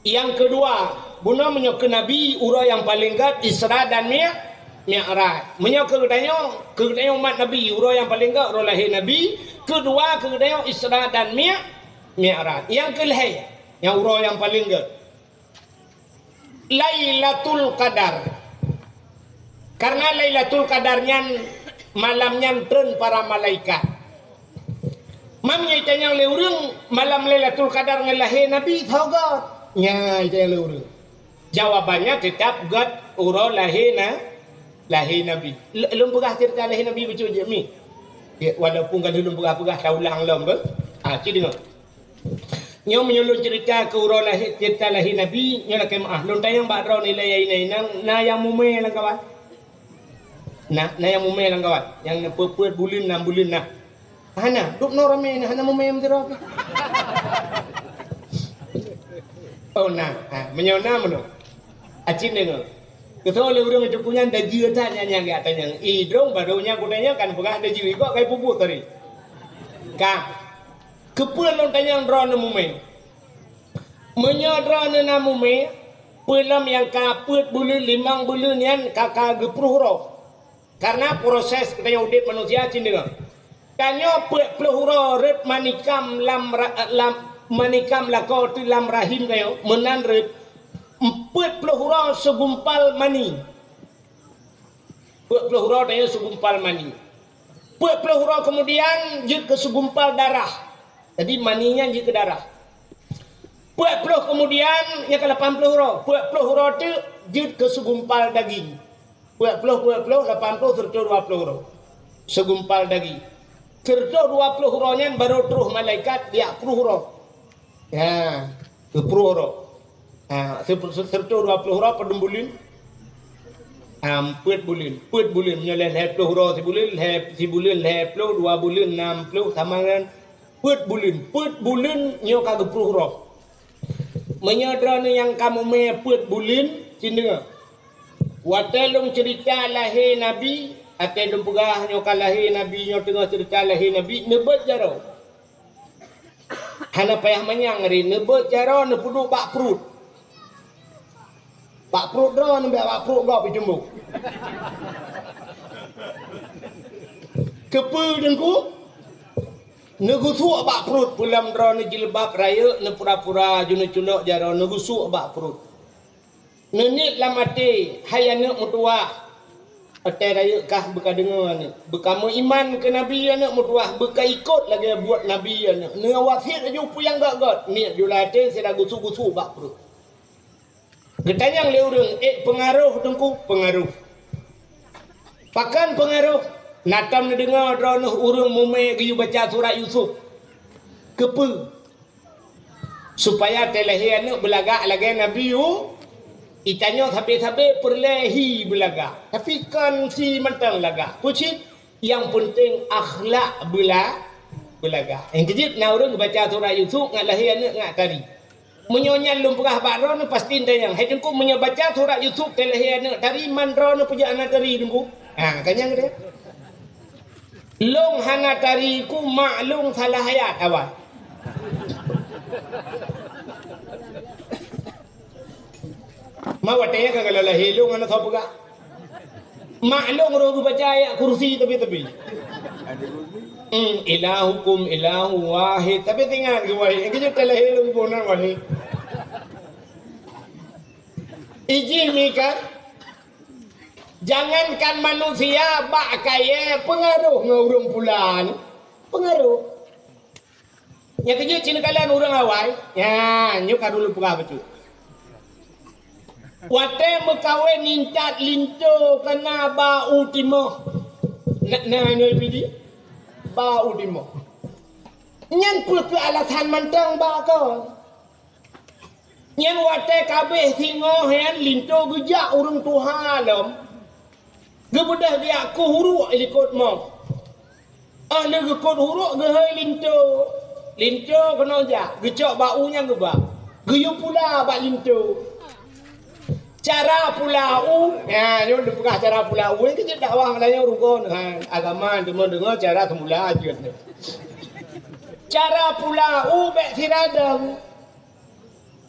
Yang kedua, bunoe meunyoe keu Nabi, uroe nyang paleng gét Isra dan Mi-, Mi'raj. Meunyoe keu geutanyoe, keu geutanyoe umat Nabi, uroe nyang paleng gét uroe lahé Nabi. Kedua, keu geutanyoe Isra dan Mi-, Mi'raj. Yang keulhée, nyang uroe nyang paleng gét Lailatul Qadar. Karena Lailatul Qadar nyan, malam nyan treun para malaikat. Mam nyai tanyong lé ureuëng, malam Lailatul Qadar ngon lahé Nabi, soe gét? Nyai tanyong lé ureuëng. Jawabannya tetap gét uroe lahé na-, lahé Nabi. L-, lôn peugah ceurita lahé Nabi bacut jeuet mi. Ya, walaupun ka lôn peugah-peugah taulang lom beuh. Ah, ci deungoe. Nyoe meunyoe lôn ceurita keu uroe lahé, ceurita lahé Nabi, nyoe lakée meuáh. Lôn tanyong bak droeneuh ilée inong-inong, na nyang mumé lam kawan? Na, na nyang mumé lam kawan? Nyang peuet-peuet buleuen, nam buleuen na? Hana, dub noe ramé na, hana mumé meusidroe pih. Oh, na. Ha, meunyoe na meunoe. Acit deungoe. Keusoe lé ureuëng teuku nyan dajeu that nyan nyang geutanyong. I droe barô nyang kutanyong kan peugah dajeu, i kok kai peubuet tadi. Ka. Keupeue lôn tanyong droeneuh mumé? Meunyoe droeneuh na mumé, peue lom nyang ka peuet buleuen, limong buleuen nyan ka, ka geupruh uroe. Karena proses geutanyoe udeb manusia cit deungoe. Tanyoe peuet ploh uroe rot manikam lam ra-, lam manikam lakoe teuh lam rahim tanyoe meunan rot peuet ploh uroe segumpal mani. Peuet ploh uroe tanyoe segumpal mani. Peuet ploh uroe keumudian jeuet keu segumpal darah. Jadi mani nyan jeuet keu darah. Peuet ploh keumudian nyang ka lapan ploh uroe, peuet ploh uroe teuk jeuet keu segumpal daging. Peuet ploh, peuet ploh, lapan ploh, sireutoh dua ploh uroe. Segumpal daging. Sireutoh dua ploh uroe nyan barô troh malaikat jak pruh uroe. Ha, geupruh uroe. Ha, se-, se-, sireutoh dua ploh uroe padum buleuen? Ha, peuet buleuen. Peuet buleuen. Meunyoe lhée, lhée ploh uroe sibuleuen, lhée, sibuleuen lhée ploh, dua buleuen nam ploh, sama ngon peuet buleuen. Peuet buleuen nyoe ka geupruh uroe. Meunyoe droeneuh nyang ka mumé peuet buleuen, cit deungoe. Watée lôn ceurita lahé Nabi, watée lôn peugah nyoe ka lahé Nabi, nyoe teungoh ceurita lahé Nabi, neubeuet jaroe. Hana payah manyang ri, neubeuet jaroe neupeuduek bak pruet. Bak pruet droeneuh, bak pruet gob jiteumbok. Keupeue Teungku? Neugeusuek bak pruet, peue lom droeneuh jilbab rayeuk, neupura-pura ju neuculok jaroe, neugeusuek bak pruet. Neuniet lam até, hai aneuëk meutuwah, watée rayeuk kah beukadeungoe aneuëk, beukameuiman keu Nabi aneuëk meutuwah, beukaikot lagée buet Nabi aneuëk, neuwasiet laju peue nyang gét-gét, niet ju lam até sira geusu-geusu bak pruet. Geutanyong lé ureuëng, ék peungaroh Teungku? Peungaroh. Pakon peungaroh? Na tom neudeungoe droeneuh ureuëng mumé geuyue baca surat Yusuf. Keupeue? Supaya teulahé aneuëk beulagak lagée Nabi Yu-, itanyoe sabe-sabe peureulée hi beulagak, tapi kon si mantong lagak. Peue cit? Nyang peunteng akhlak beula-, beulagak. Nyang keujeuet na ureuëng geubaca surat Yusuf ngat lahé aneuëk ngat tari. Meunyoe nyan lôn peugah bak droeneuh, pasti neutanyong, "Hai Teungku, meunyoe baca surat Yusuf teulahé aneuëk tari, man droeneuh peujeuet hana tari Teungku?" Ha, ka nyang deh. Lôn hana tari ku, mak lôn salah ayat awai. Ma watèe ka galak lahé lôn hana soe peugah. Mak lôn roh geubaca ayat kursi tebi-tebi. Hmm, ilahukum ilahu wahid. Tapi teuingat geuwahid. Nyang keujeuet talahé lôn pun na wahid. Ijih mi kan? Jangankan manusia, bak kayèe peungaroh ngon ureueng pula ni. Peungaroh. Nyang keujeuet cit neukalon ureueng awai, nyan, nyoe ka dulu peugah bacut. Watèe meukawen intat linto kana ba u timoh. Na, na, na, pidi? Ba u timoh. Nyan peue keu alasan mantong ba kon? Nyan watèe ka abéh singoh nyan linto geujak ureueng tuha lom. Geubeudôh geujak kueh uruek likot moh. Óh lheueh geukot uruek geuhôi linto. Linto keunoe jak, geucok bak u nyan geuba. Geuyue pula bak linto. Cara pula u, nyan, nyoe neupeugah cara pula u, nyan keuh jeuet dakwah Meulayu rugoe neuh, agama deungoe-deungoe cara seumula jeuet neuh. Cara pula u bèk sira dong.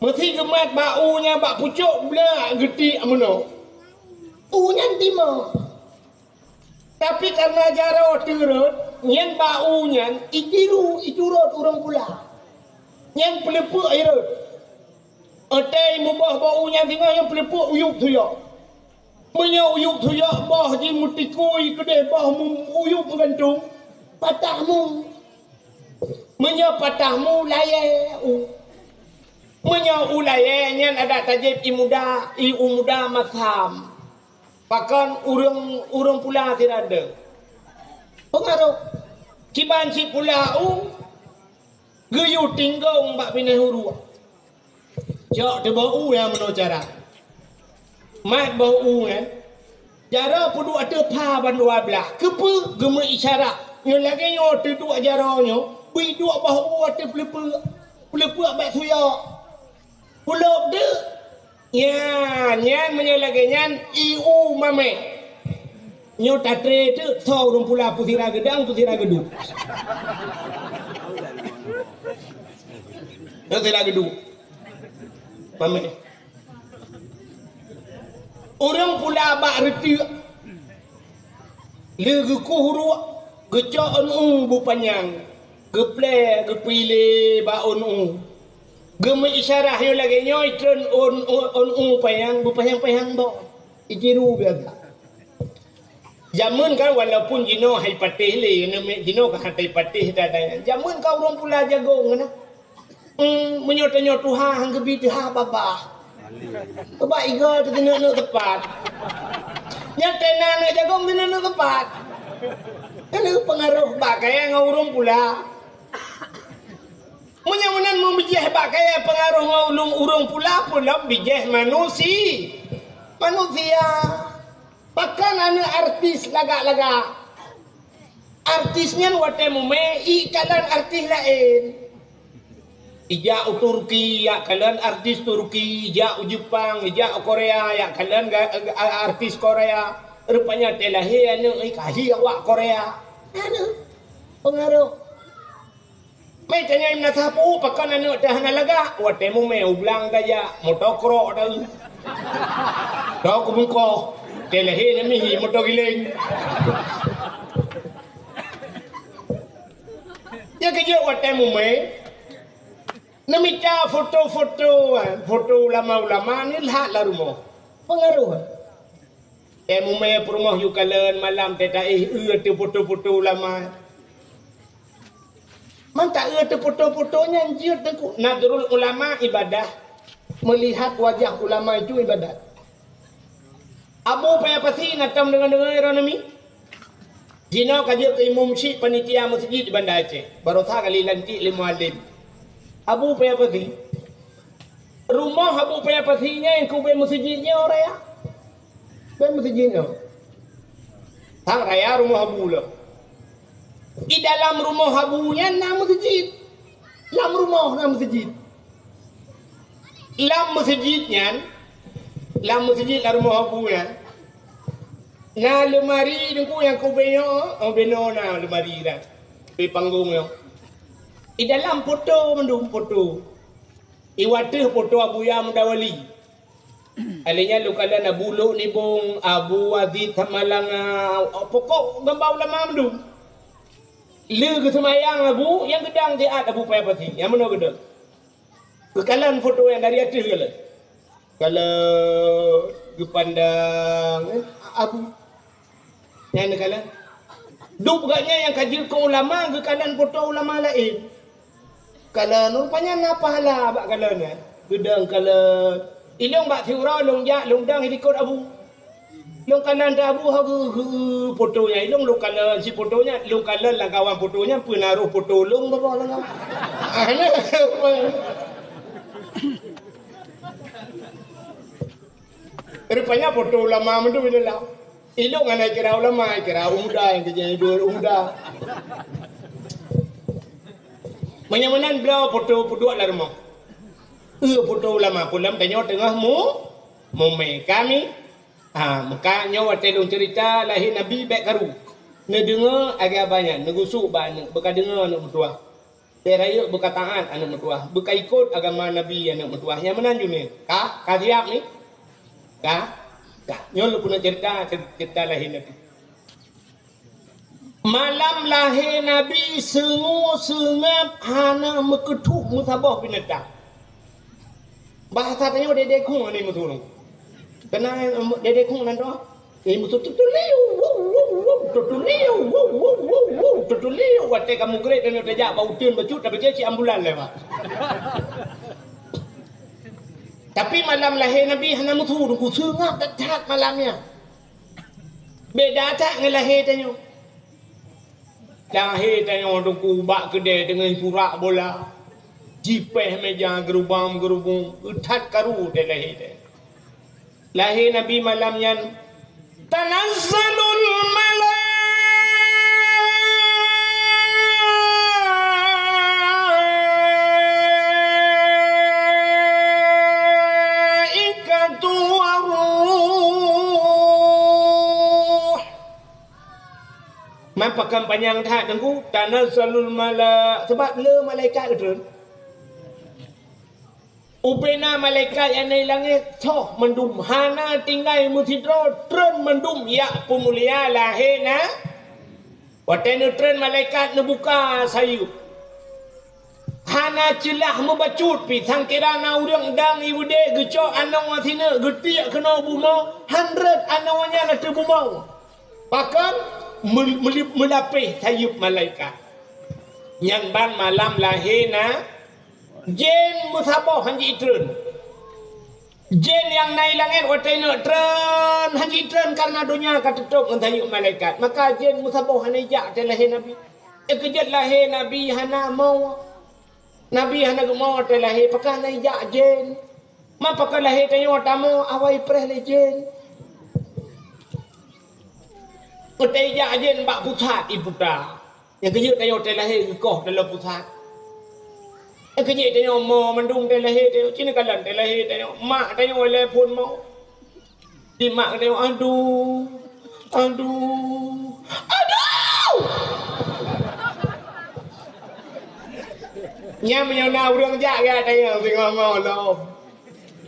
Meusi geumat bak u nyan bak pucôk bleuk geutiek meunoe. U nyan timoh. Tapi kareuna jaroe teuh rhot, nyan bak u nyan itiru, iturot ureueng pula. Nyan peuleupeuk irhot. Watèe muboh bak u nyan singoh nyan peuleupeuk uyueb tuyok. Meunyoe uyueb tuyok boh jih meutikui keudeh boh mu-, uyueb meugantung, patah mu. Meunyoe patah mu, layèe u. Meunyoe u layèe, nyan adak tajép ié muda, ié u muda masam. Pakon ureueng, ureueng pula sira dong. Peungaroh. Kiban cit pula u, geuyue tinggong bak binéh uruek. Cok teuh boh u nyang meunoe cara. Mat boh u nyan. Jaroe peuduek ateueh pha ban dua blaih. Keupeue geumeuisyarat? Nyoe lagèe nyoe teuduek jaroe nyoe, beuduek boh u ateueh peuleupeuk. Peuleupeuk bèk tuyok. Pulop deuk. Nyan, nyan meunyoe lagèe nyan, ié u mamèh. Nyoe tatré teuk, soe ureueng pula peusira geudang, peusira geuduek. Peusira geuduek. Mamèh. Ureueng pula bak reutiek. Lheueh geukueh uruek, geucok ôn u beupanyang, geuplè, geupiléh bak ôn u. Geumeuisyarat nyoe lagèe nyoe, itreun ôn, ôn, ôn u panyang, beupanyang-panyang boh. Itiru biasa. Jameun kan, walaupun jinoe hai patéh lé, jinoe ka hana patéh dah, dah. Jameun ka ureueng pula jagong na. Hmm, meunyoe tanyoe tuha han geubi teuha babah. Bak igoe teuh keuneuk-neuk teupat. Nyan teuh na aneuk jagong keuneuk-neuk teupat. Keuneuk peungaroh bak kayèe ngon ureueng pula. Meunyoe meunan meubijèh bak kayèe peungaroh ngon ulôn ureueng pula, peue lom bijèh manusi-, manusia. Pakon aneuk artis lagak-lagak? Artis nyan watèe mumè, ikalon artis laén. Ijak u Turki, yak kalon artis Turki, ijak u Jepang, ijak u Korea, yak kalon ga-, ga-, artis Korea. Rupanya watèe lahé aneuk, ih, ka hi awak Korea. Aneuk. Peungaroh. Meutanyoe meunasah peue, pakon aneuk teuh hana lagak? Watèe mumè u blang tajak, moto krok teuh. Tôh keu mukoh, teuh lahé namihi moto giléng. Nyan keujeuet watèe mumè, neumita foto-foto, foto ulama-ulama ni lheuh lam rumoh. Peungaroh. Teuh mumè peurumoh yue kalon malam teuh taéh eu ateueh foto-foto ulama. Mantong eu ateueh foto-foto nyan jeuet teungku. Nadrul ulama ibadah. Melihat wajah ulama itu ibadat. Abu Paya Pasi na tom deungoe-deungoe droeneuh mi? Jinoe ka jeuet keu imum syik panitia meuseujid di Banda Aceh. Barosa kali lantik lé mualim. Abu Paya Pasi. Rumoh Abu Paya Pasi nyan keu ubé meuseujid nyoe raya. Bèk meuseujid nyoe. Sang raya rumoh Abu lom. Di dalam rumoh Abu nyan na meuseujid. Lam rumoh na meuseujid. Lam meuseujid nyan, lam meuseujid lam rumoh Abu nyan, Na leumari Teungku nyang keu ubé nyoe, oh, ubé nyoe na leumari dah. Di panggong nyoe. Di dalam foto mandum foto. Di ateueh foto Abuya Muda Wali. Alèh nyan lôn kalon Abu Lhok Nibong, Abu Aziz Samalanga, pokok gamba ulama mandum. Lheueh geuseumayang Abu, nyang geudong siat Abu Paya Pasi. Nyang meunoe geudong. Geukalon foto nyan dari ateueh kalon. Kalon geupandang, eh, Abu. Nyan geukalon. Dup gobnyan nyang ka jeuet keu ulama, geukalon foto ulama laén. Kalon, rupanya na pahala bak kalon nyan. Geudong kalon. Ilôn bak siuroe lôn jak, lôn dong i likot Abu. Lôn kalon teuh Abu, ha geu, geu, foto nyan. Ilôn lôn kalon si foto nyan, lôn kalon lam kawan foto nyan, peunaroh foto lôn bak lam kawan. Rupanya foto ulama mandum di dalam. Ilôn hana kira ulama, kira umuda nyang keujeuet dua umuda. Meunyoe meunan bloe foto peuduek lam rumoh. Eh, foto ulama, peue lom tanyoe teungoh mu-, mumè kami. Ha, meuka nyoe watèe lôn ceurita lahé Nabi bèk karu. Neudeungoe agam banyak, neugusuk bak aneuk, beukadeungoe aneuk meutuwah. Bèk rayeuk beukataát aneuk meutuwah, beukaikot agama Nabi aneuk meutuwah. Nyang meunan jumè. Ka? Ka siap ni? Ka? Ka. Nyoe lôn keuneuk ceurita, ceurita lahé Nabi. Malam lahé Nabi seungue seungab hana meukeutôh meusaboh binatang. Bahasa tanyoe dede khueng ni meusurong. Kena, em, dede khueng nan doh. Eh, meusu tutuliu, wou, wou, wou, tutuliu, wou, wou, wou, wou, tutuliu. Watèe ka mugreb dan tajak bak uteuen bacut, tapi cit ambulan lewat. Tapi malam lahé Nabi hana meusu, Teungku, seungab that malam nyan. Beda that ngon lahé tanyoe. Lahé tanyoe Teungku bak keudè teungoh surak bola. Jipèh meuja geurubam-geurubung, that karu teuh lahé tanyoe. Lahé Nabi malam nyan, tanazzalul malaikatu warruh. Man pakon panyang that Teungku, tanazzalul mala-, sabab le malaikat geutreun. Ubena malaikat nyang na i langèt, soh mandum, hana tinggai meusidroe, treun mandum jak peumulia lahé na. Watèe neutreun malaikat neubuka sayeuep. Hana ceulah meubacut pih, sangkira na ureueng dang i beudé geucok anoe sineuk geutiek keunoe bumoe, han rhot anoe nyan ateueh bumoe. Pakon? Meul-, meulip-, meulapéh sayeuep malaikat. Nyan ban malam lahé na, jén meusaboh han jitreun. Jén nyang na i langèt watèe neuk treun han jitreun kareuna donya ka teutôb ngon sayeuep malaikat. Maka jén meusaboh hana jak watèe lahé Nabi. Ikeujeuet lahé Nabi hana mo. Nabi hana geumo watèe lahé, pakon hana jak jén. Ma pakon lahé tanyoe tamoe awai preh lé jén. Watèe jak jén bak pusat iputa. Nyang keujeuet tanyoe watèe lahé geukoh dalam pusat. Nyang keujeuet tanyoe mo mandum watèe lahé tanyoe, ci neukalon watèe lahé tanyoe. Mak tanyoe lé phôn mo. Di mak tanyoe, aduh, aduh, aduh. Nyan meunyoe na ureueng jak geutanyoe singoh-ngoh lom.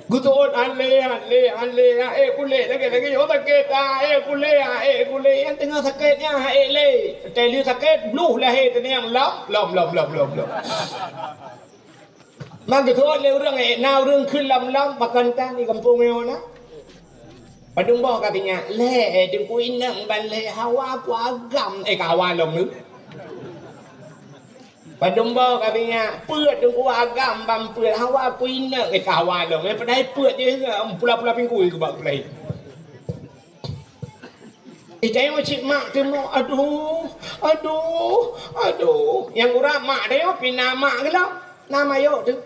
Geuteuôt, "Alé, alé, alé, aék kulét lagèe-lagèe nyoe sakét, aék kulét, aék kulét." Nyang teungoh sakét nyan aék lé. Teuh lheueh sakét, bluh lahé teuh nyan lom, lom, lom. Man geuteuôt lé ureueng, eh, na ureueng kheun lom-lom pakon tan di gampông nyoe na. Padum boh ka teuingat, lé, eh, Teungku inong ban lé hawa ku agam, eh, ka hawa lom nyoe. Padum boh ka teuingat, peuet Teungku agam ban peuet hawa ku inong, eh, ka hawa lom, eh, padahai peuet jih, eh, pula-pula pingkui keu bak gulai. Itanyoe cit mak teuh mo, aduh, aduh, aduh. Nyang urat mak tanyoe pih na mak geuh lom, na mayok teuh.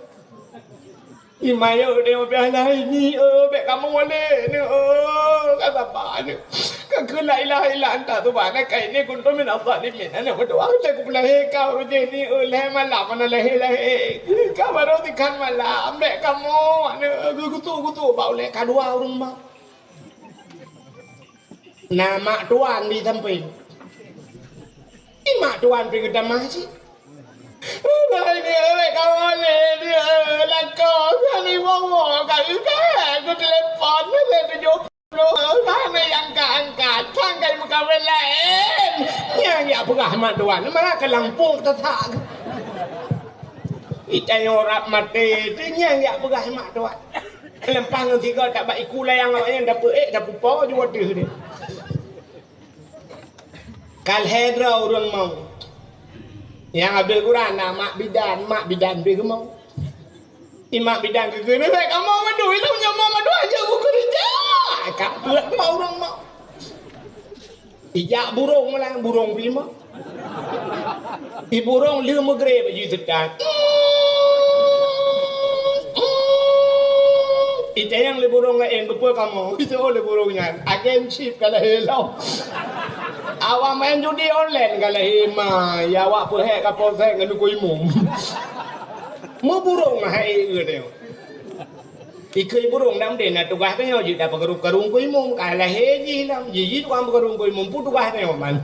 Di mayok tanyoe pih alai ni, eh, bèk kamoe lé ni, eh, ka saba ni. Ka kheun la ilaha illa anta subhanaka inni kuntu minaz zalimin. Aneuk meutuah, teuh kupeulahé ka ureueng jih ni, eh, lhèe malam hana lahé-lahé. Ka barô sikhan malam, bèk kamoe, aneuk, eh, geugutuk-gutuk bak ulèe ka dua ureueng mak. Na mak tuan di sampéng. Di mak tuan pih geutamah cit. Hai dia, hai kawan dia, lakoe kali wowo ka ikat, ku telepon lé tujoh puluh, hana nyang angkat-angkat, sangkai meukawen laén. Nyang jak peugah mak tuan, mara ka lampôh tasak. Itanyoe rab maté teuh nyang jak peugah mak tuan. Leumpah ngon sigoe tabak iku layang awaknyan dapeuék, dapeupo ju ateueh deh. Ka lhèe droe ureueng maut. Nyang abéh gura na mak bidan, mak bidan beh geumaut. Di mak bidan geugeu, "Bèk kamoe mandum, ilôn nyoe mandum aja beukeureuja." Ka peuet droe ureueng maut. Ijak burông malah, burông bima. Di burông lheueh meugreb baju teuka. Itanyong lé burông laén, "Keupeue kamoe?" Itanyong lé burông nyan, "Agen chip ka lahé lom. Awak main judi online ka lahé ma, ya awak peuhék ka polsek ngon Teungku Imum." Meuburông hai e teuh. Ikeu burông dak meude na tugaih tanyoe jeuet dapeukarong-karong Teungku Imum, ka lahé jih lom, jih jih tukang peukarong Teungku Imum, peue tugaih tanyoe man.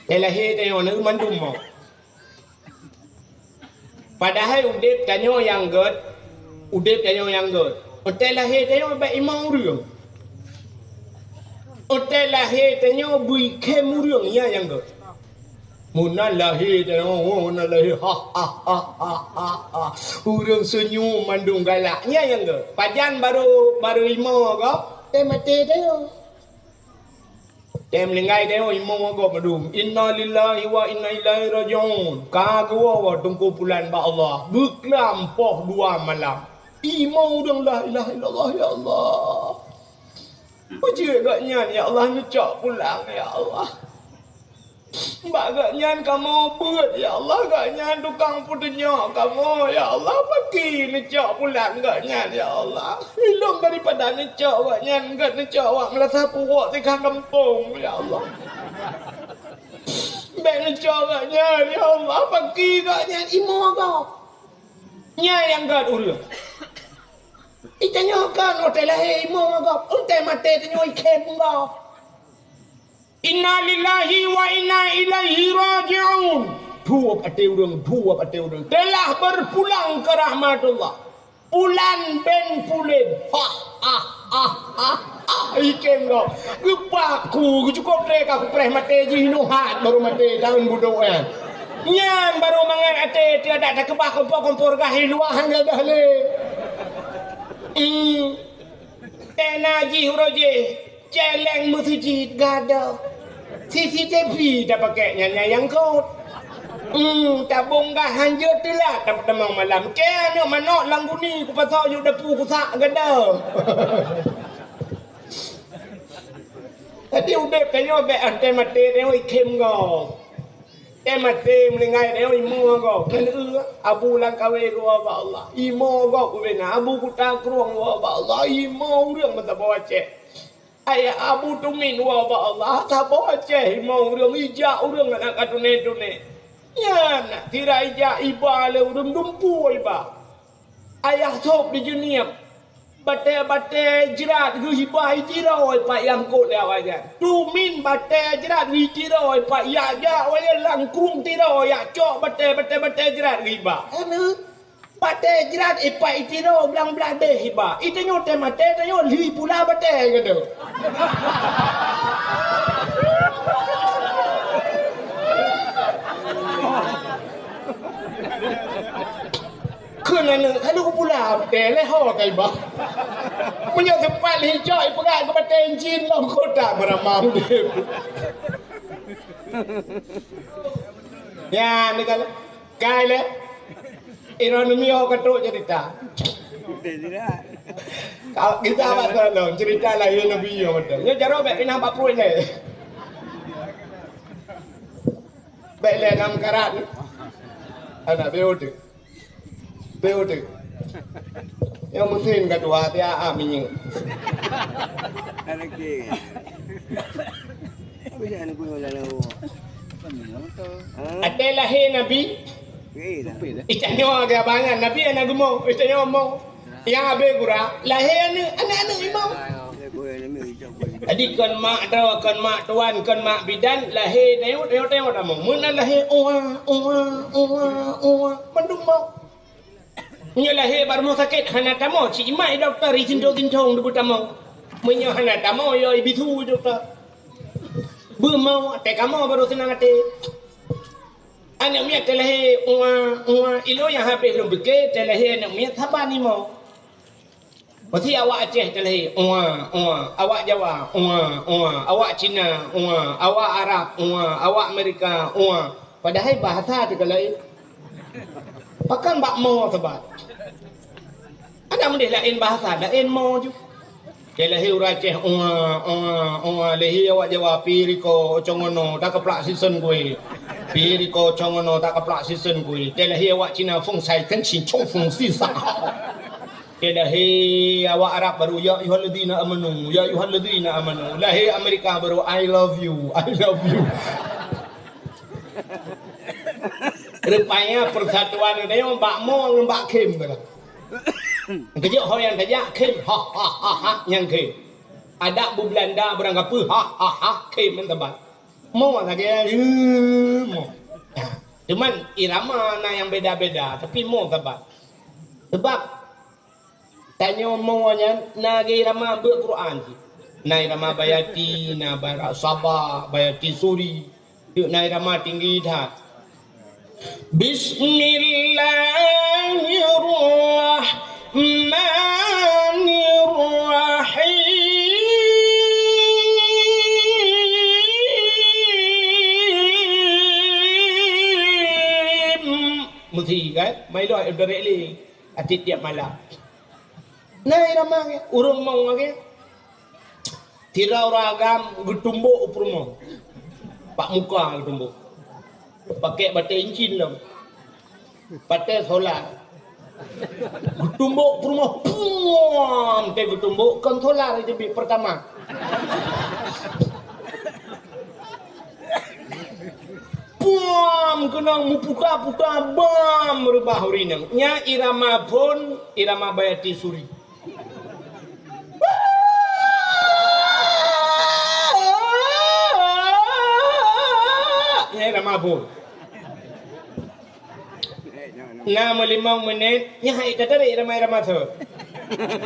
Watèe lahé tanyoe na mandum mo. Padahai udép tanyoe nyang gèt, udép tanyoe nyang gèt. Watèe lahé tanyoe bèk imong ureueng. Watèe lahé tanyoe bui khem ureueng nyan nyang gèt. Meunan lahé tanyoe, oh, meunan lahé, ha, ha, ha, ha, ha. Ureueng seunyum mandum galak. Nyan nyang gèt. Pajan barô, barô imo gob, tém maté tanyoe. Tém meuninggai tanyoe imo gob mandum. Inna lillahi wa inna ilaihi raji'un. Ka geuwoe Teungku Pulan bak Allah. Beuklam poh dua malam. Imo ureueng la ilaha illallah, ya Allah. Peue jeuet gobnyan, ya Allah, neucok pulang, ya Allah. Bak gobnyan kamoe beuet, ya Allah, gobnyan tukang peutunyok kamoe, ya Allah, pakri neucok pulang gobnyan, ya Allah. Ilôn daripada neucok gobnyan, gèt neucok awak meulasah puwok tinggai gampông, ya Allah. Bèk neucok gobnyan, ya Allah, pakri gobnyan imo gob. Nyan nyang gèt ureueng. Itanyoe kan watèe lahé imo gob, watèe maté tanyoe ikhem gob. Inna lillahi wa inna ilaihi raji'un. Dua até ureueng, dua até ureueng. Telah berpulang ke rahmatullah. Pulan bin Pulen. Ha, ha, ha, ha, ha. Ikhem gob. Geupak ku, geucukôp tré ka kupreh maté jih, nuhat baru maté taun budok nyan. Nyan baru mangat até teuh adak takeubah kompor-kompor gah i luwa han gadôh lé. Hmm. Teuh na jih uroe jih, céléng meuseujid gadôh. C C T V tapakèk nyan nyang kot. Hmm, tabông gah han jeuet teulat tamong malam. Kèe aneuk manok lam guni kupasoe yub dapu kusak gadôh. Jadi udép tanyoe bèk watèe maté tanyoe ikhem gob. Tém maté meuninggai tanyoe imo gob. Keuneuk abu Langkawe geuwoe bak Allah. Imo gob ubena abu Kuta Krueng geuwoe bak Allah. Imo ureueng meusaboh Aceh. Ayah Abu Tumin woe bak Allah, saboh Aceh imo ureueng ijak ureueng aneuk ka tuné-tuné. Nyan, sira ijak iba lé ureueng dumpu iba. Ayah sôb di Jeunieb, batèe-batèe jrat geuh iba itiroe ipat nyang kot lé awaknyan. Tumin batèe jrat geuh itiroe ipat yak jak wayah langkung tiroe yak cok batèe, batèe-batèe jrat geuh iba. Aneuk. Batèe jrat ipat itiroe blang blah deh iba. Itanyoe tém maté, tanyoe lhi pula batèe geuh. Kheun aneuk, "Keuneuk pula batèe lé ho ka iba." Meunyoe seupat lhi cok ipeugah keu batèe jin lom kota beuramah udép. Ya, ni kan. Kai lé. Iroh neumiyô ka trok cerita. Ka kita abah tolong cerita lahé Nabi nyoe beutôi. Nyoe jaroe bèk pinah bak pruet lé. Bèk lé nam karat. Anak B O D. B O D. Nyoe meusén ka tuha, tiap minyeuk. Ada ke? Bisa nak guna dalam. Watèe lahé Nabi, itanyoe geubangan Nabi aneuk geumo, itanyoe mo. Nyang abéh gura, lahé aneuk, aneuk-aneuk imong. Jadi kon mak droe, kon mak tuan, kon mak bidan, lahé tayue-tayue tamong. Meunan lahé, "Uwa, uwa, uwa, uwa," mandum mawöt. Meunyoe lahé bak rumoh sakét hana tamong, cit imat dokto, ri sintong-sintong deuh tamong. Meunyoe hana tamong, yo ibisu dokto. Beumawöt, teuka mawöt barô seunang até. Aneuk miet teulahé, "Uwa, uwa." Ilôn nyang habéh lôn pike, teulahé aneuk miet saban imoe. Meusi awak Aceh teulahé, "Uwa, uwa." Awak Jawa, "Uwa, uwa." Awak Cina, "Uwa." Awak Arab, "Uwa." Awak Amerika, "Uwa." Padahai bahasa teuka laén. Pakon bak mo saban. Ada meudeh laén bahasa, laén mo ju. Teulahé ureueng Aceh, "Uwa, uwa, uwa." Lahé awak Jawa, "Pi riko congono, takeplak sisen kui. Pi riko congono, takeplak sisen kui." Teulahé awak Cina, "Feng sai teng shin chong feng si sa." Teulahé awak Arab baru, "Ya ayyuhalladzina amanu, ya ayyuhalladzina amanu." Lahé Amerika baru, "I love you, I love you." Rupanya persatuan nyoe bak mo ngon bak khém keuh. Keujeuet ho nyang tajak khém, ha, ha, ha, ha, nyang khém. Adak bu Belanda barang kapeue, ha, ha, ha, khém mantong ban. Mo lagèe, eh, mo. Nah, cuman irama na nyang beda-beda, tapi mo saban. Sebab tanyoe mo nyan na lagèe irama beuet Quran cit. Na irama Bayati, na bara Saba, Bayati Suri. Deuek na irama tinggi that. Bismillahirrahmanirrahim. Meusi kan? Mai lôn dari lé. Tiep-tiep malam. Na irama lagèe, ureueng mo lagèe. Sidroe ureueng agam geutumbok u peurumoh. Bak muka geutumbok. Pakèk batèe incin lom. Batèe solar. Geutumbok u peurumoh. Puam! Teuh geutumbok kon solar jeuet bit pertama. Puam! Keunong meuputa-puta bam reubah ureueng inong. Nyan irama phon, irama Bayati Suri. Nyan irama phon. Na meulimong menit, nyan hai teutarek irama-irama tu.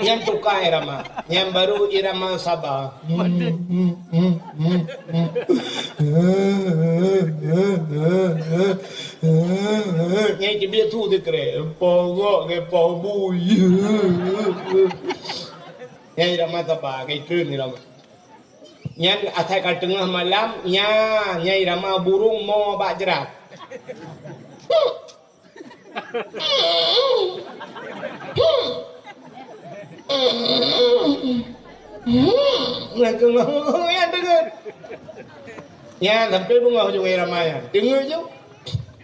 Nyan tuka irama. Nyan baru irama Saba. Nyan teubiet su teukrek. Poh gok ngon poh bui. Nyan irama Saba, geukheun irama. Nyan asai ka teungoh malam, nya, nyan irama burông mo bak jrat. Nyan teungoh, nyan teungoh. Nyan sampai beungoh ujong irama nyan. Teungoh ju.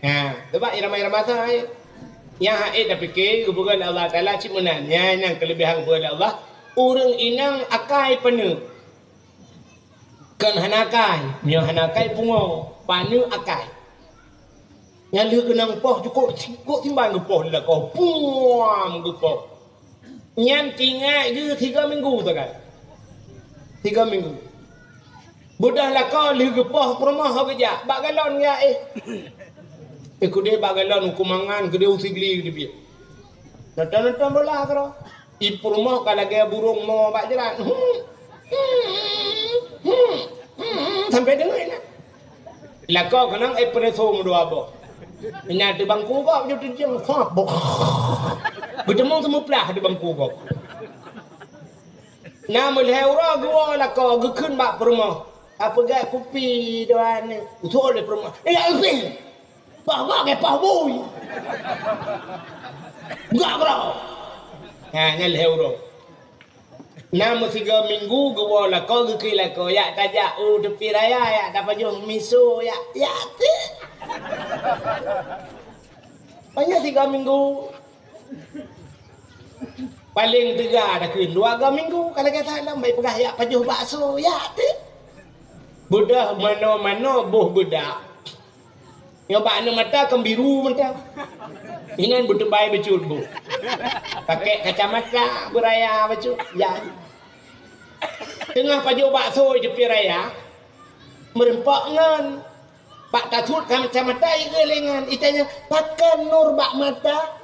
Ha, sebab irama-irama asai. Nyan hai tapike geupeugah lé Allah Taala cit meunan. Nyan nyang keulebihan geupeugah lé Allah. Ureueng inong akai paneuk. Kon hana akai, meunyoe hana akai pungo, paneuk akai. Nyan lheueh keunong poh cukôp, cukôp simban geupoh lakoe, puam geupoh. Nyan tinggai geuh tiga minggu sagai. Tiga minggu. Beudôh lakoe lheueh geupoh peurumoh ho geujak, bak galon geujak éh. Éh keudeh bak galon, u keumangan, keudeh u Sigli teubiet. Nonton-nonton bola keudroe. I peurumoh ka lagèe burông mo bak jrat. Sampai deungoe na. Lakoe keunong espresso meudua boh. Inan teubangku gob, jeuet teujieng, hah, boh. Geuteumong seumeuplah teubangku gob. Na meulhèe uroe geuwoe lakoe geukheun bak peurumoh. Ka peugöt kupi dua nyoe. Usul lé peurumoh. Eh, ya, usih. Bah, bah, geupoh bui. Gak bro. Ha, nyan lhèe uroe. Na meusigoe minggu geuwoe lakoe geukheun lakoe, "Jak tajak u teupi raya, jak tapajoh miso, jak, jak teuh." Hanya sigoe minggu. Paleng teuga takheun dua goe minggu, ka lagèe that lom, bèk peugah jak pajoh bakso, jak teuh. Beudôh manoe-manoe boh beudak. Nyoe bak aneuk mata kon biru mantong. Ingat beuteubai bacut boh. Pakai kacamata beuraya bacut. Ya. Teungoh pajoh bakso di tepi raya, meureumpok ngon. Bak tasut kacamata ié lé ngon. Itanya, "Pakon nur bak mata?"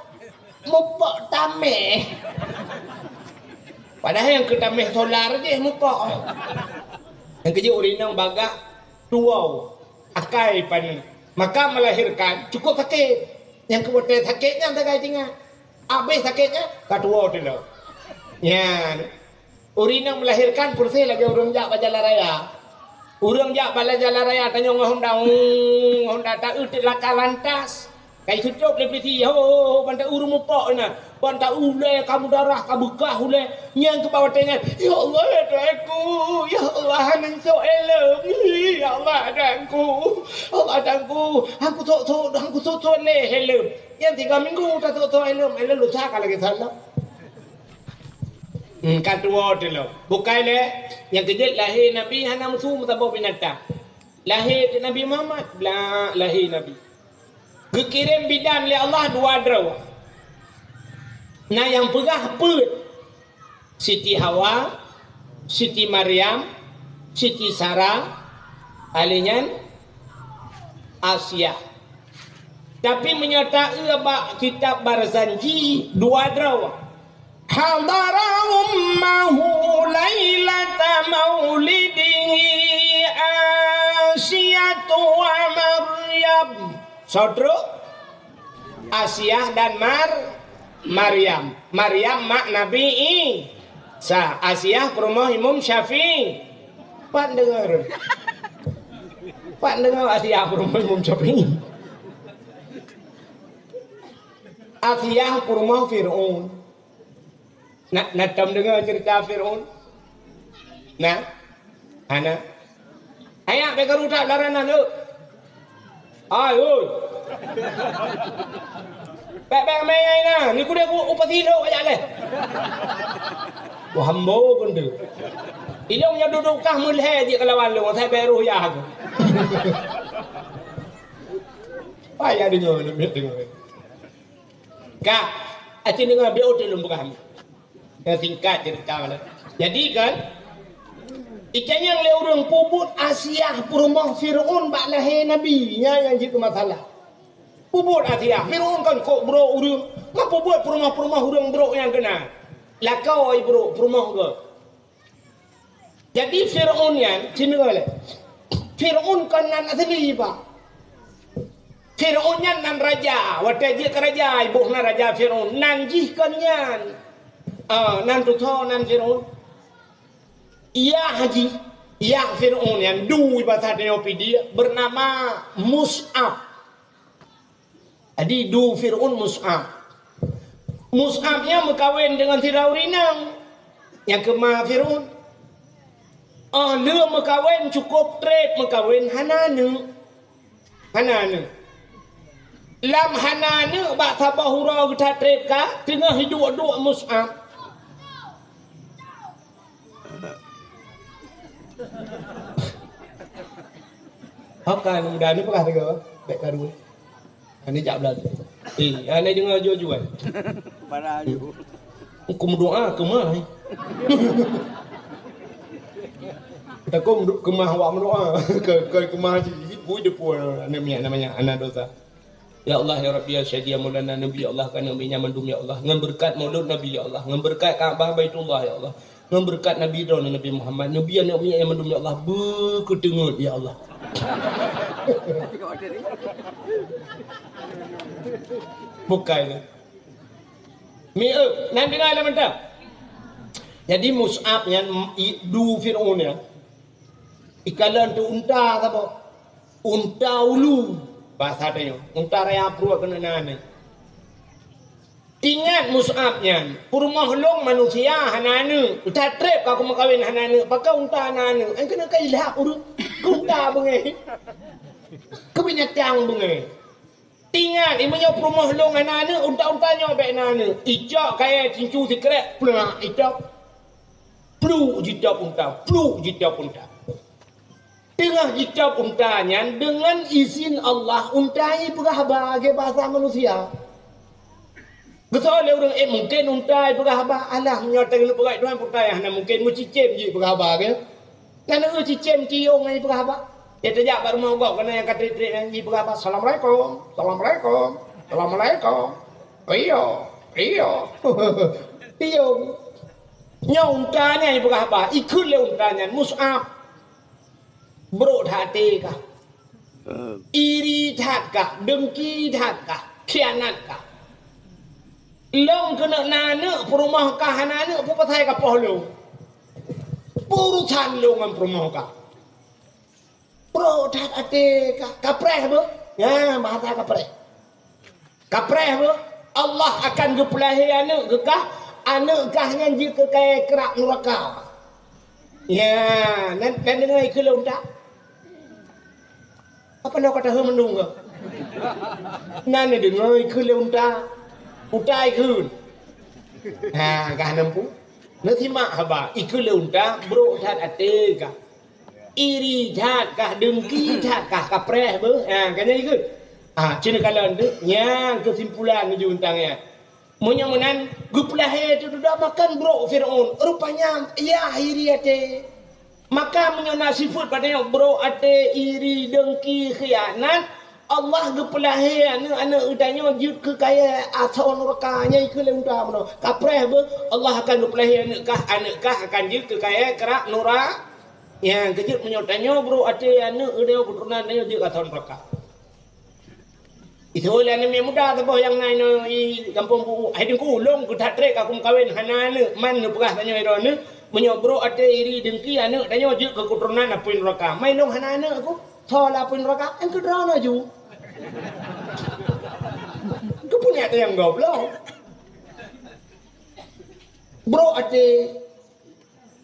"Mupok tameh." Padahai nyang keu tameh solar jih mupok. Nyang keujeuet ureueng inong bagah tuwoe, akai paneuk. Maka melahirkan cukup sakét. Nyang keu watèe sakét nyan sagai tinggai. Abéh sakét nyan, ka tuwoe teulok. Nyan. Ureueng inong melahirkan peureuséh lagèe ureueng jak bak jalan raya. Ureueng jak bak jalan raya tanyoe ngon honda, ngon honda taeu teuk laka lantas. Kai seutôt lé polisi, "Ho, ho, ho, ban ta ureueng mupok na. Ban ta ulèe ka meudarah, ka beukah ulèe." Nyang keu bak watèe nyan, "Ya Allah, ya Tuhanku. Ya Allah, hana neusok helm. Ya Allah, Tuhanku. Allah, Tuhanku. Han kusok-sok, han kusok-sok lé helm." Nyang tiga minggu tasok-sok helm, helm lusa ka lagèe saleuem. Hmm, ka tuwoe teulok. Bukai lé, nyang keujeuet lahé Nabi hana meusu meusaboh binatang. Lahé Nabi Muhammad, blah, lahé Nabi. Geukirém bidan lé Allah dua droe. Na nyang peugah peuet. Siti Hawa, Siti Maryam, Siti Sara, ahli nyan Asiah. Tapi meunyoe taeu bak kitab Barzanji, dua droe. Hadara ummahu lailata maulidihi Asiyatu wa Maryam. Soe trok? Asiah dan Mar-, Maryam. Maryam mak Nabi Isa. Asiah peurumoh Imam Syafi'i. Pat deungoe. Pat deungoe Asiah peurumoh Imam Syafi'i. Asiah peurumoh Fir'aun. Na, na tom deungoe ceurita Fir'aun? Na? Hana? Ayak bèk karu that lam ranan, ôk. Ai, oi. Bèk, bèk mè ai na, ni kudeh ku upasi lhok ajak leh. Wah, hambo keuneuk. Ilong nyang dudoe kah meulhèe jih keu lawan lôn, asai bèk roh yah aku. Payah deungoe, deungoe. Ka, aci deungoe, bèk uteuk lôn peugah nyoe. Nyang singkat ceurita nyan. Jadi kan, itanyong lé ureueng, peubuet Asiah peurumoh Fir'aun bak lahé Nabi, nyan nyang jeuet keu masalah. Peubuet Asiah, Fir'aun kan kok brok ureueng, ma peubuet peurumoh-peurumoh ureueng brok nyang keunan. Lakoe brok peurumoh geuh. Jadi Fir'aun nyan, ci deungoe lé. Fir'aun kon nan asli, Pak. Fir'aun nyan nan raja, watèe jeuet keu raja, iboh nan raja Fir'aun. Nan jih kon nyan. Ah, nan tutoe nan Fir'aun. Yah jih, yah Fir'aun nyan, du basa tanyoe pih dia, bernama Mus'ab. Jadi, du Fir'aun Mus'ab. Mus'ab nyan meukawen deungon sidroe ureueng inong nyang keuma Fir'aun. Óh lheueh meukawen cukôp trép meukawen hana aneuk. Hana aneuk. Lam hana aneuk bak saboh uroe geuthat trép ka, teungoh iduek-duek Mus'ab. Ho ka aneuk muda ni peugah lagèe bèk karu. Aneuk jak beulanjô. Eh, aneuk deungoe jual-jual. Barang aju. Aku meudoa keumah, eh. Takut meudo-, keumah awak meudoa. Ke, ke keumah cit, bui depan aneuk miet namanya, aneuk dosa. Ya Allah, ya Rabbi, ya Sayyidi, ya Maulana Nabi, ya Allah, ka Nabi nyan mandum, ya Allah. Ngon beureukat Maulud Nabi, ya Allah. Ngon beureukat Ka'bah Baitullah, ya Allah. Ngon beureukat Nabi droeneuh Nabi Muhammad, Nabi aneuk miet nyan mandum, ya Allah. Beukeuteungeut, ya Allah. Bukai. Mi, eh, nan deungoe lam mantong. Jadi Mus'ab nyan, i, du Fir'aun nyan. Ikalon teuh unta saboh. Unta ulu, basa tanyoe. Unta raya pruet keuneuk na aneuk. Ingat Mus'ab nyan, peurumoh lôn manusia hana aneuk. That trép ka kumeukawen hana aneuk, pakon unta hana aneuk. Ai keuneuk ka ilhak ureueng. Keu unta beungéh. Keu binatang beungéh. Ingat, i meunyoe peurumoh lôn hana aneuk, unta-unta nyoe bèk na aneuk. Icok kayèe cincu sikrek, plak, icok. Pluk jicok unta, pluk jicok unta. Teungoh jicok unta nyan, deungon izin Allah, unta nyan ipeugah haba lagèe basa manusia. Geusoe lé ureuëng, eh, mungken unta jipeugah haba. Alah, meunyoe teuh lôn peugah Tuhan, unta nyang hana mungken meucicém jipeugah haba, keu? Nan ureuëng cicém ciyong jipeugah haba. Eh, teujak bak rumoh gob keunan nyang ka trép-trép nyan jipeugah haba, "Assalamualaikum, assalamualaikum, assalamualaikum." "Iya, iya." Iya. Nyoe unta nyan jipeugah haba, ikheun lé unta nyan, "Mus'ab, brok that até kah? Iri that kah? Dengki that kah? Khianat kah? Lôn keuneuk na aneuëk, peurumoh kah hana aneuëk, peue pasai ka poh lôn? Peue urusan lôn ngon peurumoh kah?" Brok that até kah, kapreh beuh. Nyan, bahasa kapreh. Kapreh beuh, Allah akan geupeulahé aneuëk keu kah, aneuëk kah nyan jeuet keu kayée krak nuraka. Nyan, nan, nan deungoe ikheun lé unta. Apa nyoe ka taheueng mandum kah? Nan deungoe ikheun lé unta. Unta ikheun. Ha, kah nampu. Neusimak haba, ikheun lé unta, brok that até kah. Iri that kah, dengki that kah, kapreh beuh. Ha, ka nyan ikheun. Ah, cit neukalon teuh, nyan keusimpulan meunyoe teuntang nyan. Meunyoe meunan, geupeulahé teuh dudoe makan brok Fir'aun. Rupanya, yah iri até. Maka meunyoe na sifeuet pada nyoe, brok até, iri, dengki, khianat, Allah geupeulahé aneuëk-aneuëk geutanyoe jeuet keu kayée asoe nuraka, nyan ikheun lé unta meunoe. Kapreh beuh, Allah akan geupeulahé aneuëk kah, aneuëk kah akan jeuet keu kayée krak nura-, Nyang keujeuet meunyoe tanyoe brok até aneuëk geutanyoe keuturonan tanyoe jeuet keu asoe nuraka. Itu lé aneuk miet muda saboh nyang na inoe i gampông bu-, hai Teungku, lôn keu that trép ka kumeukawen hana aneuëk, man neupeugah tanyoe droeneuh, meunyoe brok até iri dengki aneuëk tanyoe jeuet keu keuturonan apui nuraka. Mai lôn hana aneuëk ku, soe lé apui nuraka, nyang keudroe laju. Keupeue nyak teuh nyang gob lom? Brok até.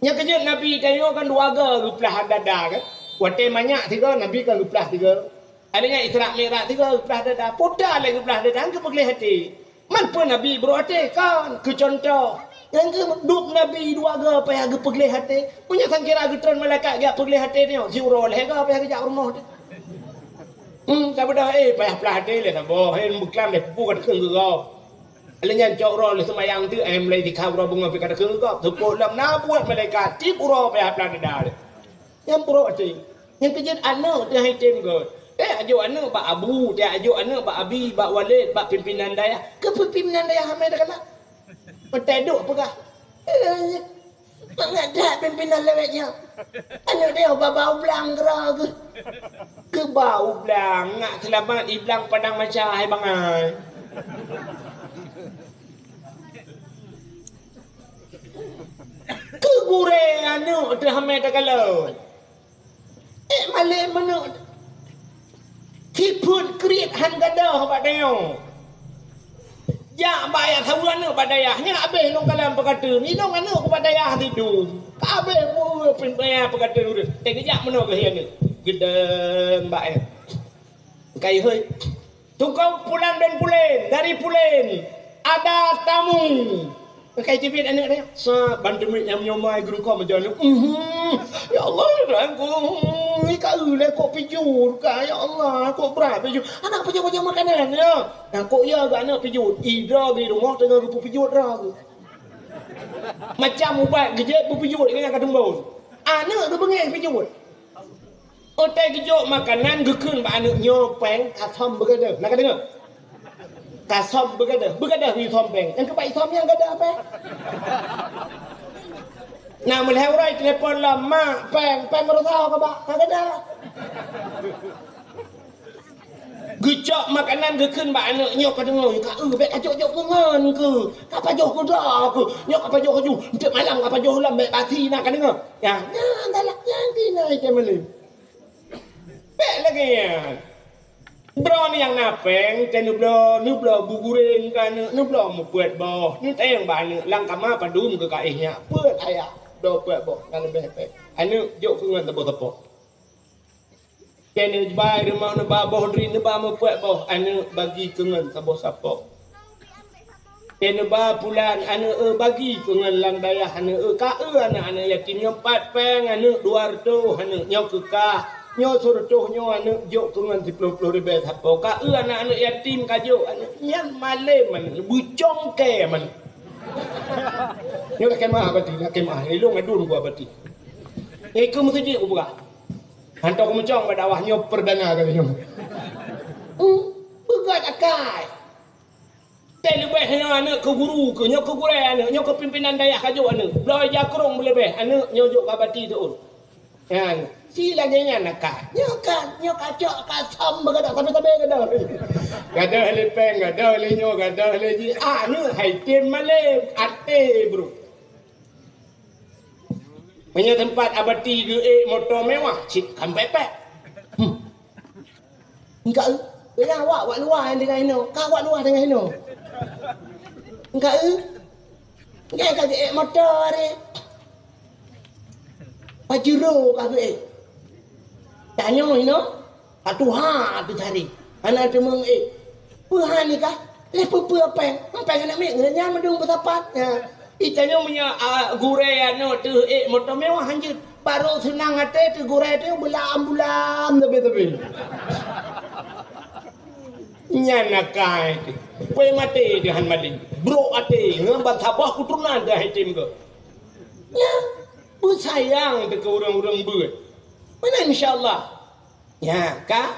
Nyang keujeuet Nabi tanyoe kan dua goe geuplah dada kan. Watée manyak sigoe, Nabi kan geuplah sigoe. Ada nyang Isra Mi'raj sigoe geuplah dada. Puta lé geuplah dada, han geupeugleh até. Man peue Nabi brok até kan, keu cuntoh. Nyang keu duek Nabi dua goe payah geupeugleh até. Meunyoe sangkira geutreun malaikat geujak peugleh até nyoe, siuroe lhée goe payah geujak u rumoh teuh. Hmm, saboh dah, eh, payah plah até lé saboh, eh, beuklam lé peue ka takheun keu gob. Lheueh nyan cok uroe lheueh seumayang teuk, eh, mulai dikha uroe beungoh pih ka takheun keu gob. Seupôt lom na buet malaikat, tiep uroe payah plah dada lé. Nyang brok até. Nyang keujeuet aneuëk teuh hai tem göt. Teuh ajok aneuëk bak abu, teuh ajok aneuëk bak abi, bak walét, bak pimpinan dayah. Keu pimpinan dayah ramé takalak. Meutai duek peugah, "Eh, mangat that pimpinan lawét nyoe. Aneuëk teuh ba-ba u blang keudroe geuh." Keu ba u blang, ngak seulamat i blang padang maca hai bangai. Keu gurée aneuëk teuh ramé takalon. Eh, malée meuneuk. Sifeuet kriet han gadôh bak tanyoe. Jak bak ayah saweue aneuëk bak dayah, nyan abéh lôn kalon peukateuen. Ilôn aneuëk ku bak dayah sidum. Ka abéh peue peukateuen ureuëng. Teuh geujak meunoe keuh aneuëk. Geudong bak ayah. Kai hôi. Tungkong pulan dan pulen, dari pulen ada tamu. Kai teubiet aneuëk dia. Sa ban teumiet nyang meunyoe mai geurukoe meujak aneuëk. Mhm. Ya Allah, ya Tuhanku. Ni ka eu lé kok pijot ka. Ya Allah, kok brat pijot. Aneuk pijot-pijot makanan ya. Nah, kok ya geuh aneuëk pijot. Idroe di rumoh teungoh geupeu pijot droe geuh. Macam ubat geujép beupijot ingat ka teumbon. Aneuëk geubeungéh pijot. Watée geujok makanan geukheun bak aneuëk nyoe péng ka som beugadôh. Na ka deungoe? Ka som beugadôh. Beugadôh isom péng. Nyang keubai isom nyang gadôh péng. Na meulhée uroe telepon lom, "Mak, péng, péng meureusa ka bak." Ka gadôh. Geucok makanan geukheun bak aneuëk nyoe ka deungoe, ka eu bék ka jok-jok keu ngon keu. Ka pajoh keu droe keu. Nyoe ka pajoh keu ju. Enteuk malam ka pajoh lom bék basi na ka deungoe. Nyan, nyan galak nyan tina ié malém. Bék lagée nyan. Droeneuh nyang na péng, teuh neubloe, neubloe bugureng keu aneuëk, neubloe meupeuet boh, neutanyong bak aneuëk, "Lam kama padum keu kaéh nyak?" "Peuet ayah, bloe peuet boh, ka leubeh péng." Aneuëk jok keu ngon saboh sapoh. Teuh neuba rumoh, neuba boh dri, neuba meupeuet boh, aneuëk bagi keu ngon saboh sapoh. Teuh neuba pulan, aneuëk eu bagi keu ngon lam dayah, aneuëk eu ka eu aneuëk-aneuëk yatim nyoe pat péng, aneuëk dua reutôh, aneuëk nyoe keu kah. Nyoe seureutôh nyoe aneuk jok keu ngon siploh-ploh ribèe sapo. Ka eu aneuk-aneuk yatim ka jok aneuk. Nyan malém aneuk, beucongkée aneuk. Nyoe lakée meu'ah Abati, lakée meu'ah. Ilôn aduen ku Abati. Ikeu meuseujid kupeugah. Hantom kumeucong bak dakwah nyoe perdana kali nyoe. Hmm, peugah akai. Teuleubeh nyoe aneuk keu guru keu, nyoe keu gurée aneuk, nyoe keu pimpinan dayah ka jok aneuk. Bloe jakrong beuleubeh aneuk nyoe jok ka Abati teuôn. Nyan, si lagée nyan na ka. Nyoe ka, nyoe ka cok ka som beugadôh sabe-sabe gadôh. Gadôh lé péng, gadôh lé nyoe, gadôh lé jih. Aneuk hai tem malém, até brôk. Meunyoe teumpat Abati geuék moto mewah, cit kampek-pek. Hmm. Engka eu, beda awak, awak luwa nyang tinggai inoe. Ka awak luwa tinggai inoe. Engka eu, engka ka geuék moto re. Pajero ka geuék. Tanyoe inoe, ka tuha teucari. Hana teumeuék. Peue han nikah? Lé peue-peue péng. Péng aneuk miet nyan meudong beusapat. Ya. Itanyoe meunyoe, a, gurée aneuk teuh ék moto mewah hanjeuet. Barô seunang até teuh gurée teuh beulam-bulam teubé-teubé. Nyan akai teuh. Pue maté teuh han mali. Brôk até ngon ban saboh keuturonan teuh hai tem geuh. Nyan, beusayang teuh keu ureuëng-ureuëng beuet. Meunan insya Allah. Ya, ka?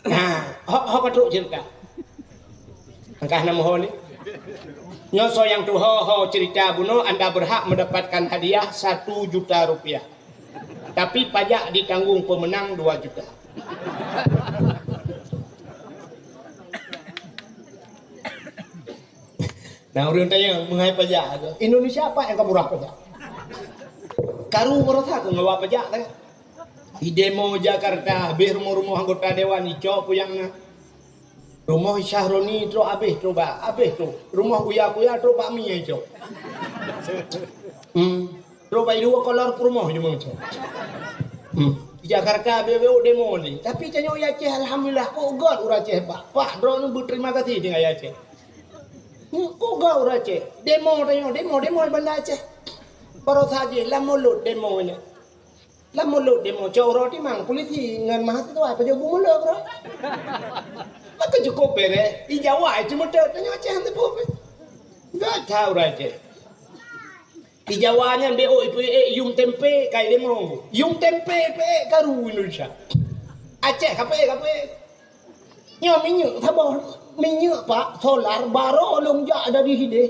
Nah, ho, ho ka trok cerita. Angkah nama ho ni. Nyoe soe nyang tuho ho cerita bunoe, anda berhak mendapatkan hadiah satu juta rupiah. Tapi pajak ditanggung pemenang dua juta. Nah, ureuëng tanya, meuhai pajak tu. Indonesia apa nyang ka murah pajak? Karu baroesa keu ngawa pajak teh. Di demo Jakarta, habéh rumoh-rumoh anggota dewan icok kuyang na. Rumoh Syahroni trok habéh trok bak, habéh trok. Rumoh Uya-Kuya trok bak mi icok. Hmm. Trok bak dua kolor peurumoh cuma icok. Hmm. Di Jakarta habéh-habéh demo ni. Tapi tanyoe di Aceh alhamdulillah kok göt ureuëng Aceh bak. Pak droeneuh berterima kasih tinggai Aceh. Hmm, kok göt ureuëng Aceh. Demo tanyoe, demo, demo di Banda Aceh. Baroesa jih lam mulod demo nyan. Lam mulod demo cok uroe timang polisi ngon mahasiswa pajoh bu mulod bro. Maka cukup bereh, di Jawa itu mudah tanya Aceh hana pun. Enggak tahu raja. Di Jawa nyan B O I P E yum tempe kai demo. Yum tempe pe karu Indonesia. Aceh kape kape. Nyo minyeuk saboh minyeuk pak solar baru long jak dari hideh.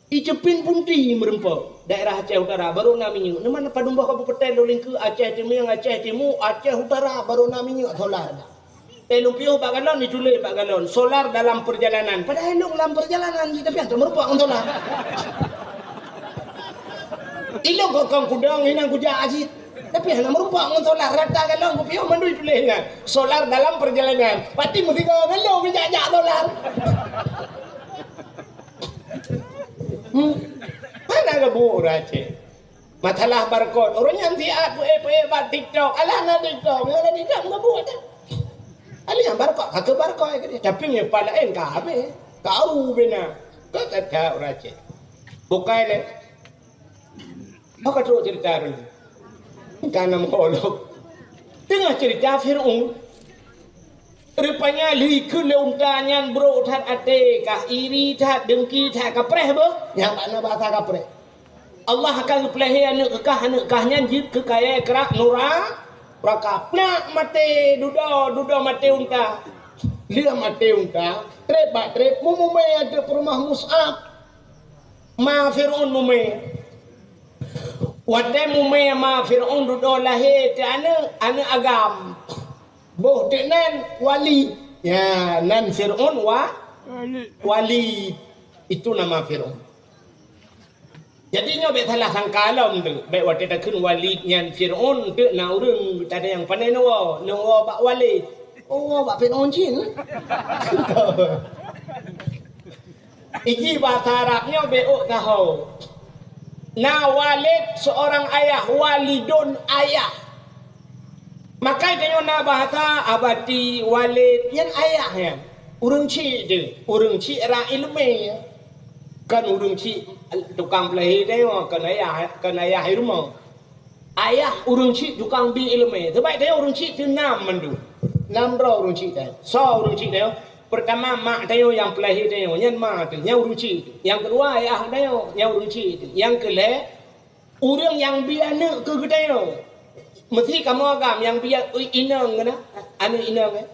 Iceupin punti meureumpok daerah Aceh Utara, barô na minyeuk. Neuman padum boh kabupaten lôn lingkeu, Aceh Teumieng, Aceh Timu, Aceh Utara, barô na minyeuk solar. Eh, lôn piôh bak galon, dituléh bak galon, solar dalam perjalanan. Padahai lôn lam perjalanan jih, tapi hantom meureumpok ngon solar. Ilôn kok kong kudong, hinan kujak cit. Tapi hana meureumpok ngon solar, rata galon kupiôh mandum dituléh nyan. Solar dalam perjalanan. Pati meusigoe ngon lôn geujak-jak solar. Hmm. Mana ka buet ureuëng Aceh? Masalah barcode. Ureuëng nyan siat peuék-peuék bak TikTok. Alah na TikTok. Nyan na TikTok, ka buet dah. Alah nyang barcode, ka keu barcode ke dia. Tapi meunyoe pat laén ka habéh. Ka u bina. Ka kata ureuëng Aceh. Bukai lé. Maka trok cerita dulu. Ka nam holok. Teungoh cerita Fir'aun. Rupanya lheuh keu lé unta nyan brok that até kah, iri that, dengki that, kapreh beuh. Nyang makna bahasa kapreh. Allah akan geupeulahé aneuk kah, aneuk kah nyan jeuet keu kayèe krak nura, raka plak maté dudoe, dudoe maté unta. Lheuh maté unta, trép bak trép, mumumé ateueh peurumoh Mus'ab. Ma Fir'aun mumé. Watèe mumé ma Fir'aun dudoe lahé teuh aneuk, aneuk agam. Boh teuk nan Walid. Ya, nan Fir'aun wa-, Walid. Walid. Itu nama Fir'aun. Jadi nyoe bèk salah sangka lom tu. Bèk watèe takheun Walid nyan Fir'aun, teuk na ureueng tadayang pane neuwoe, neuwoe bak Walid. Oh, bak Fir'aun cit. Iji bahasa Arab nyoe beuôk tahu. Na walid seorang ayah, walidun ayah. Makai tanyoe na bahasa abati, walid, nyan ayah nyan. Ureueng chik tu, ureueng chik ra ileumèe. Kan ureueng chik tukang peulahé tanyoe, kan ayah, kan ayah i rumoh. Ayah ureuëng chik tukang bi iéleumé. Sabab tanyoe ureuëng chik teuh nam mandum. Nam droe ureuëng chik tanyoe. Soe ureuëng chik tanyoe? Peurtama mak tanyoe nyang peulahé tanyoe, nyan ma teuh, nyan ureuëng chik teuh. Nyang keudua ayah tanyoe, nyan ureuëng chik teuh. Nyang keulhée, ureuëng nyang bi aneuëk keu geutanyoe. Meusi kamoe agam nyang bi inong keunan, aneuëk inong, eh.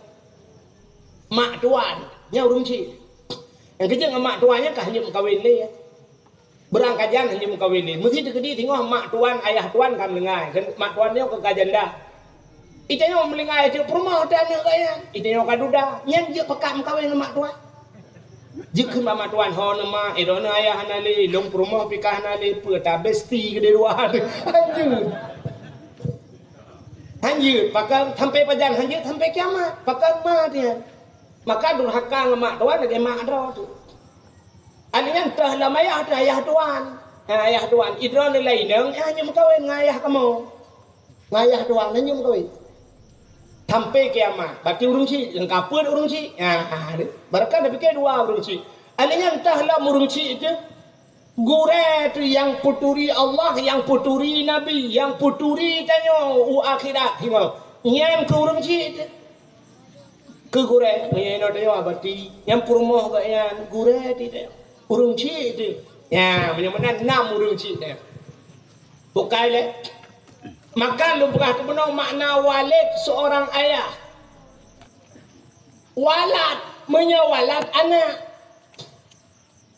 Mak tuan, nyan ureuëng chik. Nyang keujeuet ngon mak tuan nyan ka hana meukawen lé, ya. Beurangkajan hana meukawen lé. Meusi teukeudi singoh mak tuan, ayah tuan ka meulinggai. Mak tuan nyoe ka janda. Itanyoe meulinggai teuh peurumoh teuh aneuëk gaya. Itanyoe ka duda. Nyan jeuet pakat meukawen ngon mak tuan. Jeuet kheun bak mak tuan, "Ho, neumak, eh, droeneuh ayah hana lé, lôn peurumoh pih ka hana lé, peue tabesti keudeh dua." Hanjeuet. Hanjeuet, pakon sampai pajan hanjeuet, sampai kiamat. Pakon ma teuh nyan. Maka durhaka ngon mak tuan lagée mak droe teuh. Aneuk nyan toh lam ayah teuh ayah tuan. Ha, ayah tuan. Idroe nilai inong, eh, hana meukawen ngon ayah kamoe. Ngon ayah tuan, hana meukawen. Sampai kiamat. Berarti ureuëng chik, nyang ka peuet ureuëng chik. Ha, ha, ha. Barangkapeue dua ureuëng chik. Aneuk nyan toh lam ureuëng chik teuh. Gurée teuh nyang peuturi Allah, nyang peuturi Nabi, nyang peuturi tanyoe u akhirat. Singoh. Nyan keu ureuëng chik teuh. Keu gurée, meunyoe inoe tanyoe abati, nyang peurumoh geuh nyan gurée teuh. Ureuëng chik teuh. Ya, meunyoe meunan nam ureuëng chik teuh. Bukai lé. Maka lôn peugah teuh bunoe makna walid seorang ayah. Walad, meunyoe walad aneuk.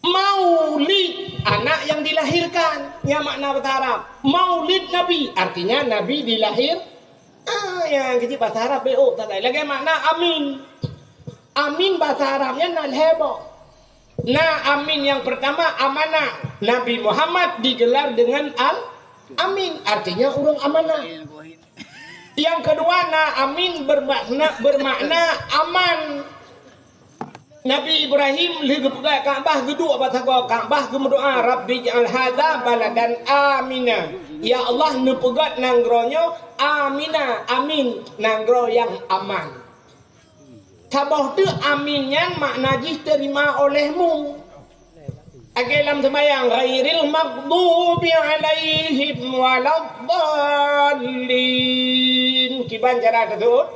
Maulid, anak yang dilahirkan. Nyan makna bahasa Arab. Maulid Nabi, artinya Nabi dilahir. Ah, nyang keuji bahasa Arab B O sagai. Lagée makna amin. Amin bahasa Arabnya na lhée boh. Na amin yang pertama amanah. Nabi Muhammad digelar dengan Al-Amin, artinya ureuëng amanah. Yang kedua na amin bermakna, bermakna aman. Nabi Ibrahim lheueh geupeugah Ka'bah, geuduek bak sagoe Ka'bah, geumeudoá, "Rabbi ij'al hadza baladan amina." Ya Allah, neupeugét nanggroe nyoe amina, amin, nanggroe nyang aman. Saboh teuk amin nyan makna jih terima olehmu. Lagée lam seumayang, "Ghairil maghdubi alaihim waladdallin." Kiban cara taseuôt?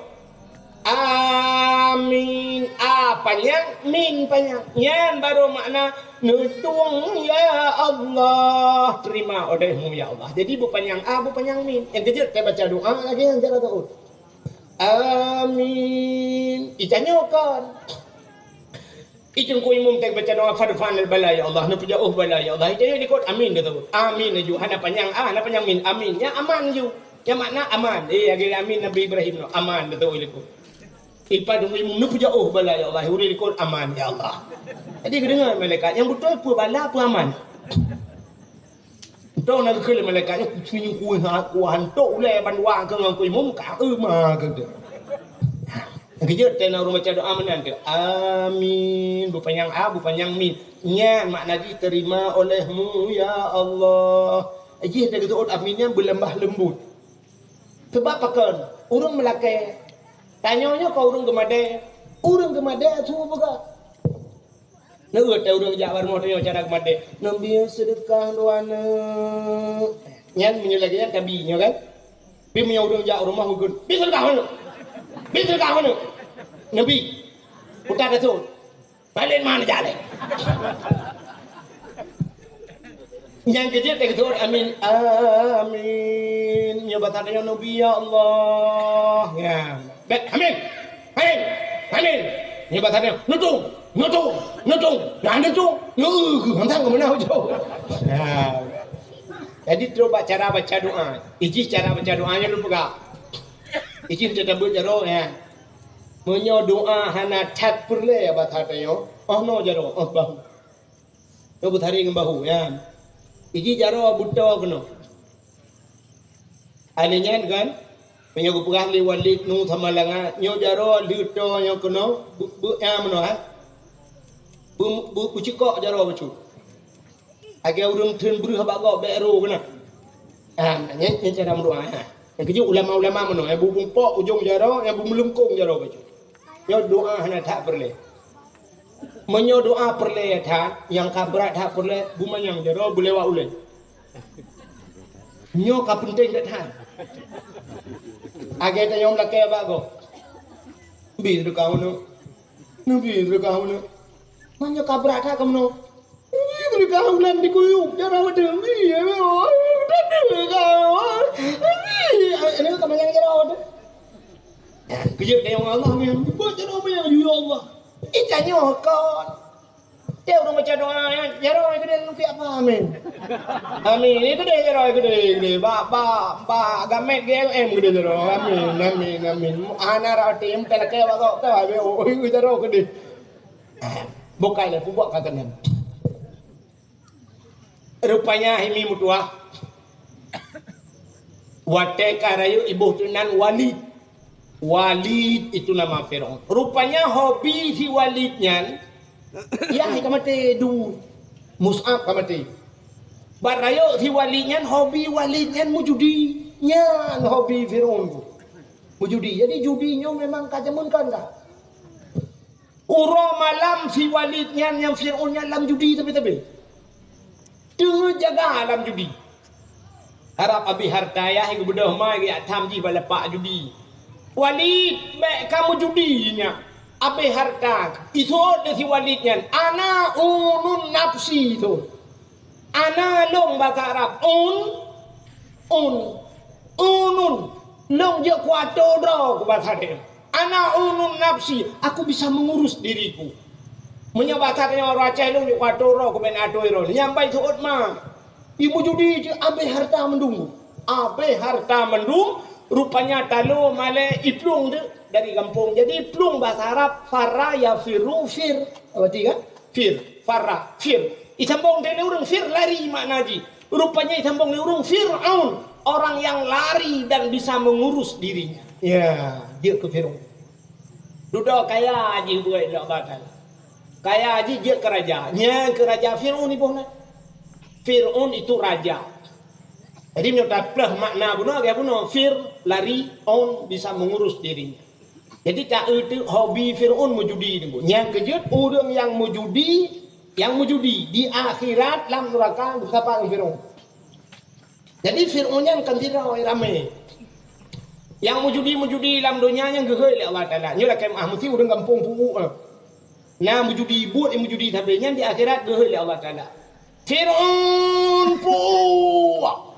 Amin. A panyang, min panyang. Nyan baru makna neutueng, "Ya Allah, terima olehmu, ya Allah." Jadi, beupanyang a, beupanyang min. Nyang keujeuet tabaca doa lagée nyan cara taseuôt. Amin. Itanyoe kon. Ijong ku imum teuh baca doa, "Fadfa'nal bala, ya Allah." Neupeujauh bala, ya Allah. Itanyoe likot, "Amin," taseuôt. Amin laju. Hana panyang a, hana panyang min. Amin. Nyan aman ju. Nyan makna aman. Eh, lagée amin Nabi Ibrahim nyoe. Aman, taseuôt likot. Ipa dong imum, "Neupeujauh bala, ya Allah." Ureuëng likot, "Aman, ya Allah." Jadi geudeungoe malaikat, "Nyang beutôi peue bala, peue aman?" Entong na geukheun lé malaikat nyoe, "Kucing kueh, kuah hantok ulée bandua keu ngon ku imum, ka euma keu teu." Keujeuet teuh na ureuëng baca doa meunan teuh. Amin. Beupanyang a, beupanyang min. Nyan makna jih terima olehmu, ya Allah. Jih teuh geuseuôt amin nyan beulembah lembut. Sebab pakon? Ureuëng meulakée. Tanyoe nyoe kon ureuëng geumadée. Ureuëng geumadée su peugah. Neueu teuh ureuëng jak bak rumoh tanyoe cara geumadée, "Neubi seudeukah dua neuk." Nyan meunyoe lagée nyan tabi nyoe kan. Tapi meunyoe ureuëng jak rumoh geukheun, "Bi seudeukah dua neuk. Bi seudeukah dua neuk." Neubi. Utak taseuôt. Balik mana jak lé. Nyang keujeuet teuh geuseuôt amin. Amin. Nyoe basa tanyoe neubi ya Allah. Ya. Bèk, amin. Amin. Amin. Nyoe basa tanyoe neutueng, neutueng, neutueng. Nah, neutueng. Neueu, hantang keu meunan ujoe. Ya. Jadi trok bak cara baca doa. Ijih cara baca doa nyoe lôn peugah. Ijih teutabeuet jaroe ya. Meunyoe doa hana that peureulée basa tanyoe, oh noe jaroe, oh bahu. Nyoe beutari ngon bahu, ya. Iji jaroe beutoe keunoe. Alèh nyan kan, meunyoe geupeugah lé Walid Nu Samalanga, nyoe jaroe leutoe nyoe keunoe, beu-, beu-, ya meunoe, ha? Beu-, beu-, beucikok jaroe bacut. Lagèe ureueng theun breuh bak gob bèk roh keunan. Ah, nyan, nyan cara meudoa, ha. Nyang keujeuet ulama-ulama meunoe, nyang beupumpok ujong jaroe, nyang beumeulungkong jaroe bacut. Nyoe doa hana that peureulèe. Meunyoe doa peureulèe that, nyang ka brat that peureulèe, beumanyang jaroe beulewat ulèe. Nyoe ka peunteng that-that. Lagèe tanyong lakèe bak gob. Bi seudeukah uneuk. Neubi seudeukah uneuk. Meunyoe ka brat that kamoe. Neubi seudeukah uneuk dikuyuk jaroe teuh. Bi, bi, bi, bi, bi, bi. Ini ka manyang jaroe teuh. Keujeuet tanyong Allah, bi, buet jaroe manyang, ya Allah. Ih, tanyoe kon. Tiep ureueng baca doa nyan, jaroe keudeh lôn piak apa? Amin. Amin. Ni keudeh jaroe keudeh, keudeh. Bak, bak, bak gamet G L M keudeh jaroe. Amin, amin, amin. Hana rot tem, lakèe bak gob tu, habéh, oh, oh, jaroe keudeh. Bukai lé, peubuet ka keunan. Rupanya hai mi meutuah. Watèe ka rayeuk iboh teuh nan Walid. Walid itu nama Firaun. Rupanya hobi si Walid nyan, yah ka maté du. Mus'ab ka maté. Bak rayeuk si Walid nyan, hobi Walid nyan meujudi. Nyan hobi Firaun tu. Meujudi. Jadi judi nyoe memang ka jameun kon ka. Uroe malam si Walid nyan, nyang Fir'aun nyan lam judi teubé-teubé. Teungeut jaga lam judi. Harab abéh harta yah, geubeudôh ma geujak tham jih bak lapak judi. Walid, bèk kamoe judi nyan. Abéh harta. Iseuôt lé si Walid nyan, "Ana unun nafsi," tu. Ana lôn bahasa Arab, un, un, unun. Lôn jeuet kuatô droe keu bahasa Aceh. Ana unun nafsi, aku bisa mengurus diriku. Meunyoe bahasa tanyoe ureueng Aceh, lôn jeuet kuatô droe keu bèk atô droe. Nyang bai seuôt ma. Ibu judi jeuet abéh harta mandum. Abéh harta mandum, rupanya talo malèe iplueng deuh dari gampông. Jadi plueng bahasa Arab, farra yafirru fir. Berarti kan? Fir, farra, fir. Isambong lé ureueng fir lari makna jih. Rupanya isambong lé ureueng Fir'aun, orang yang lari dan bisa mengurus dirinya. Ya, jeuet keu Fir'aun. Dudoe kaya jih buet lé Allah Taala. Kaya jih jeuet keu raja. Nyan keu raja Fir'aun iboh na. Fir'aun itu raja. Jadi meunyoe taplôh makna bunoe, lagèe bunoe, fir, lari, aun, bisa mengurus dirinya. Jadi, ta-, eu teuk hobi Fir'aun meujudi teungku. Nyang keujeuet ureueng nyang meujudi, nyang meujudi di akhirat lam neuraka beusapa ngon Fir'aun. Jadi, Fir'aun nyan kan sidroe ramé. Nyang meujudi-meujudi lam donya nyan geuhôi lé Allah Taala. Nyoe lakèe meu'ah, meusti ureueng gampông peu'uk, ah. Na meujudi, buet nyang meujudi sabe nyan di akhirat geuhôi lé Allah Taala. Fir'aun peu'uk.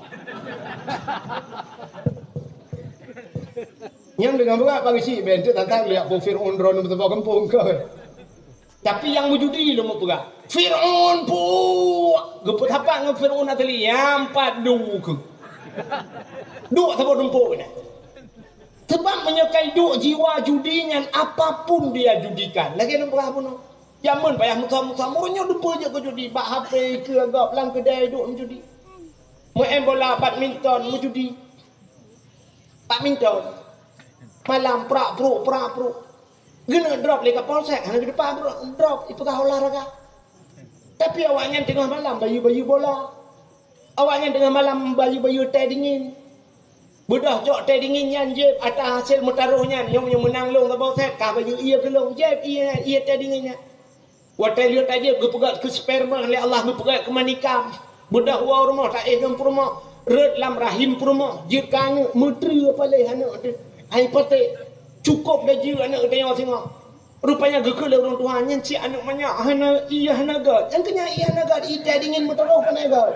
Nyang deungon beurak pagisi ben teuk tantang liak po Fir'aun droeneuh meuteumé gampông keu. Tapi nyang meujudi lom peugah, "Fir'aun peu'uk!" Geupeusapat ngon Fir'aun ateueh li, nyang pat du keu. Duek saboh tumpok nyan. Sebab meunyoe kai duek jiwa judi nyan, apapun dia judikan. Lagèe lôn peugah bunoe. Jameun payah musa-musa, meunyoe deungon jeuet keu judi, bak H P, keu gob, lam keudè duek meujudi. Meu'en bola, badminton, meujudi. Badminton. Malam prak-pruk, prak-pruk. Geuneuk drop lé Kapolsek, hana geudepa drop, ipeugah olahraga. Tapi awaknyan teungoh malam bayeue-bayeue bola. Awaknyan teungoh malam bayeue-bayeue teh dingin. Beudôh cok teh dingin nyan jieb ata hasil meutaroh nyan, nyoe meunyoe meunang lôn Kapolsek, kah bayeue ié keu lôn, jieb ié, ié teh dingin nyan. Watèe lheueh tajeuet geupeugöt keu sperma lé Allah, geupeugöt keu manikam. Beudôh woe u rumoh, taéh lom peurumoh, rhot lam rahim peurumoh, jeuet keu aneuk, meutreue paléh aneuk teuh. Hai patéh, cukôp laju aneuk geutanyoe singoh. Rupanya geukheun lé ureueng tuha, nyan cit aneuk manyak hana ié hana göt. Nyang keu nyan ié hana göt, ié teh dingin meuteurôh panai göt.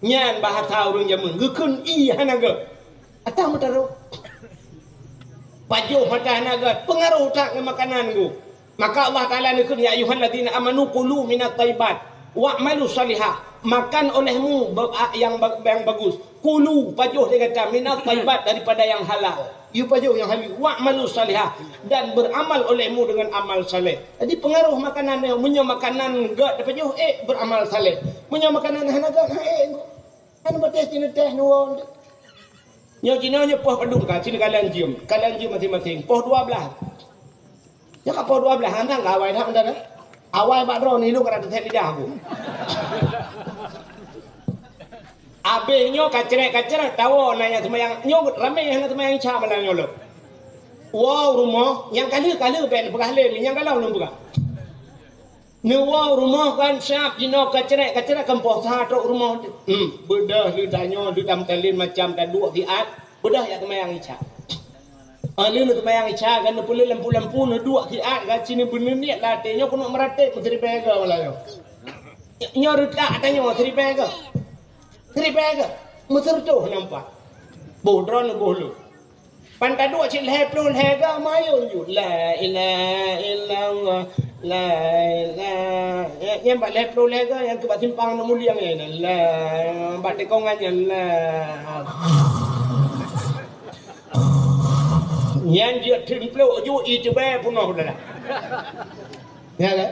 Nyan bahasa ureueng jameun, geukheun ié hana göt. Ata meuteurôh. Pajoh mata hana göt, peungaroh that ngon makanan geuh. Maka Allah Taala neukheun, "Ya ayyuhalladzina amanu kulu minat thayyibat wa'malu shalihah." Makan olehmu ba-, a-, yang ba-, yang bagus. Kulu, pajoh lé gata, minat thayyibat, daripada yang halal. Yue pajoh nyang halal. Wa'malu shalihah, dan beramal olehmu dengan amal saleh. Jadi peungaroh makanan nyoe, meunyoe makanan göt tapajoh, ék beramal saleh. Meunyoe makanan hana göt, han ék. Kan beuteh sinoe teh nuwon. Nyoe jinoe nyoe poh padum ka, sinoe kalon jeuem. Kalon jeuem maséng-maséng. Poh dua blah. Nyoe ka poh dua blah, hana ka awai that mantong, eh? Awai bak droeneuh ilôn ka teusét lidah aku. Abéh nyoe kacrek-kacrek, tawoe na nyang seumayang. Nyoe ramé nyang hana seumayang Isya malam nyoe lom. Woe u rumoh, nyang ka lheueh, ka lheueh bèk neupeugah lé, nyang ka lom lôn peugah. Neuwoe rumoh kan siap, jinoe kacrek-kacrek kan poh sa trok rumoh. Hmm, beudôh lé tanyoe, lé tameutalin macam taduek siat, beudôh jak keumayang Isya. Ah, lé neukeumayang Isya kan, neupeuleueh lampu-lampu, neuduek siat kan, sineuk beuneuh niet lam até nyoe keuneuk meuratéb meusiribèe goe malam nyoe. Nyoe reutak tanyoe siribèe goe. Siribèe goe. Meuseureutoh nampak. Boh droeneuh boh lôn. Pan taduek cit lhèe ploh lhèe goe mayôn jeuet. La ilaha illallah. La ilaha. Nyan bak lhèe ploh lhèe goe nyang keu bak simpang Aneuk Muliang nyan. La bak tikongan nyan. La. Nyan jeuet teumplok ju ie teubèe peunoh dah. Ya kan?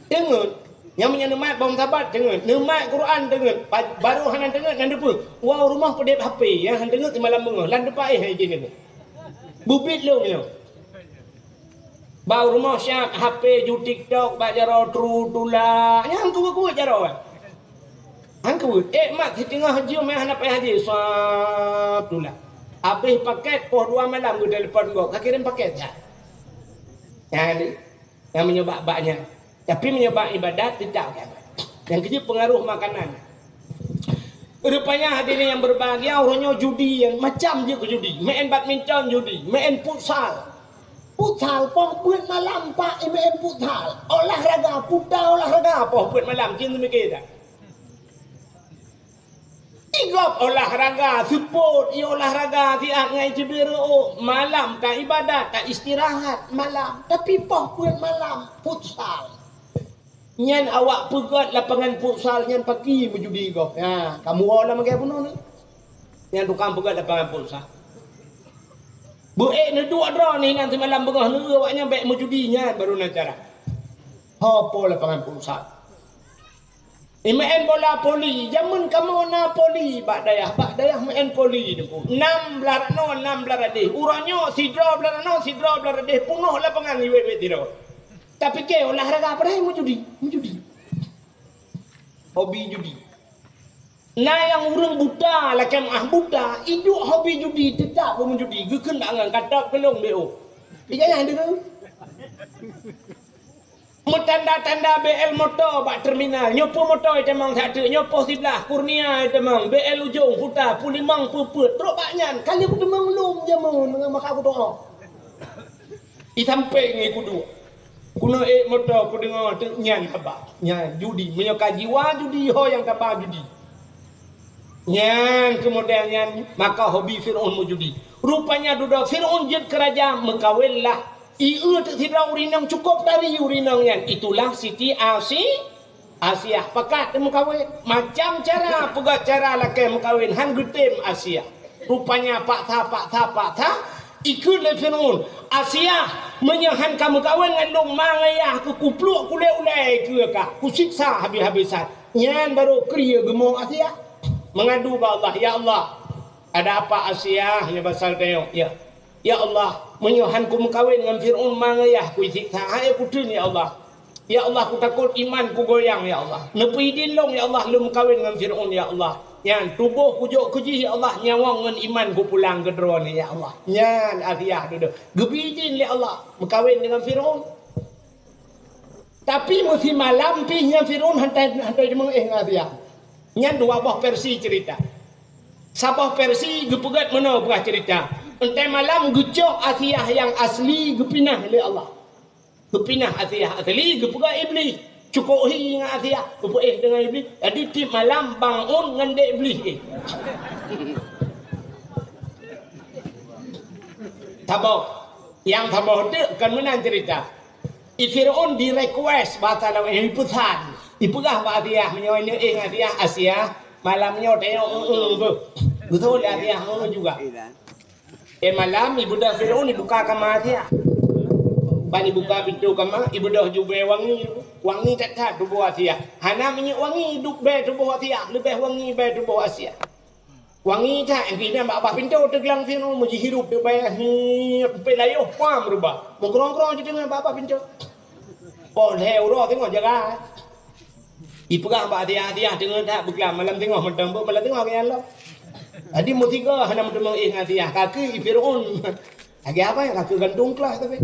Teungeut. Nyang meunyoe neumat bom Sabat teungeut, neumat Quran teungeut, ba-, barô hana teungeut nan deupeu. Woe rumoh peudeb H P, nyang han teungeut simalam beungoh, lam teumpat éh hai jih nyoe. Bubit lôn nyoe. Bak rumoh siap H P ju TikTok, bak jaroe tru tula, nyang keuweuet-keuweuet jaroe. Han keuweuet, éh mat siteungoh jeuem hana payah jih, sab tula. Abéh pakét poh dua malam geutelepon gob, ka kirém pakét that. Nyan. Nyang meunyoe bak-bak nyan. Tapi meunyoe bak ibadat, teutap kan. Nyang keujeuet peungaroh makanan. Rupanya hadirin yang berbahagia, uroe nyoe judi nyang macam jeuet keu judi. Main badminton judi, main futsal. Futsal poh peuet malam pak, main futsal. Olahraga, puta olahraga poh peuet malam, cit neumikir dak? Igop olahraga seupôt, i olahraga siat ngai cebira, oh, malam ka ibadat, ka istirahat malam. Tapi poh peuet malam, futsal. Nyan awak peugöt lapangan futsal nyan paki meujudi gob. Ha, kamoe lam magée bunoe ni. Nyan tukang peugöt lapangan futsal. Beuék neuduek droe ni nan simalam beungoh neueu awak nyan bék meujudi nyan baru na cara. Ho po lapangan futsal. Imeu'en bola voli, jameun kamoe na voli bak dayah, bak dayah meu'en voli teungku. Nam blah ranoe, nam blah radeh. Uroe nyoe sidroe blah ranoe, sidroe blah radeh, peunoh lapangan iwet-wet sidroe. Tapike olahraga padahai meujudi, meujudi. Hobi judi. Na nyang ureuëng buta lakée meu'ah buta, iduek hobi judi, teutap beumeujudi, geukheun bak angan, ka top keulong B O. Ijak nyan deungoe. Meutanda-tanda B L moto bak terminal. Nyoe peue moto itamong that teuk, nyoe poh siblaih, Kurnia itamong, B L ujong, puta, peulimong, peue-peue. Trok bak nyan, ka lheueh kutamong lom jameun, maka kudoa. Isampéng ngon kuduek. Kuneuk ék moto, kudeungoe teuk nyan haba. Nyan judi, meunyoe ka jiwa judi, ho nyang taba judi. Nyan keumudian nyan, maka hobi Fir'aun meujudi. Rupanya dudoe Fir'aun jeuet keu raja meukawen lah. Ieu teuk sidroe ureuëng inong cukôp tari ureuëng inong nyan. Itulah Siti Asi-, Asiah pakat meukawen. Macam cara peugah cara lakée meukawen han geutem Asiah. Rupanya paksa, paksa, paksa, ikheun lé Fir'aun, "Asiah, meunyoe han ka meukawen ngon lôn ma ngon yah keu kupluek kulée ulée keu ka, kusiksa habéh-habésan." Nyan barô krie geumoe Asiah. Meungadu bak Allah, "Ya Allah, ada apa Asiah nyoe basa teuyoe, ya?" "Ya Allah, meunyoe han kumeukawen ngon Fir'aun ma ngon yah kuisiksa, hai kuteun ya Allah. Ya Allah, kutakot iman kugoyang ya Allah. Neupeuidin lôn ya Allah lôn meukawen ngon Fir'aun ya Allah. Nyan tuboh kujok keujih ya Allah, nyawöng ngon iman kupulang keu droeneuh ya Allah." Nyan Asiah dudoe. Geupeuidin lé Allah meukawen deungon Fir'aun. Tapi meusimalam pih nyan Fir'aun hantai, hantai deungoe ngon Asiah. Nyan dua boh versi cerita. Saboh versi geupeugét meunoe peugah cerita. Entai malam geucok Asiah nyang asli geupinah lé Allah. Geupinah Asiah asli geupeugét Iblih. Cukôp hi ngon Asiah, geupeuéh deungon Iblih. Jadi tiep malam bangun ngon dek Iblih éh. Saboh. Nyang saboh teuk kon meunan cerita. I Fir'aun di-request bahasa laén, ipeusan. Ipeugah bak Asiah, meunyoe ineuk éh ngon Asiah, Asiah, malam nyoe tanyoe eu-eu beuh. Beutôi lé Asiah eu juga. Eh malam ibeudôh Fir'aun ibuka kama Asiah. Ban ibuka pintoe kama, ibeudôh jubée wangi. Wangi that-that tuboh Asiah. Hana minyeuk wangi duek bée tuboh Asiah, leubeh wangi bée tuboh Asiah. Wangi that, pih nyan bak babah pintoe teuglang Fir'aun meujihirup teubée, hi, peuet layoh, pam rubah. Meugrong-grong jideungoe bak babah pintoe. Poh lhée uroe teungoh jaga. Ipeugah bak Asiah, Asiah teungoh that beuklam, malam teungoh mantong, malam teungoh keu nyan lom. Jadi meusigoe hana meuteumé éh ngon Asiah, ka keu i Fir'aun. Lagée apa nyang ka keu gantung klah tapi.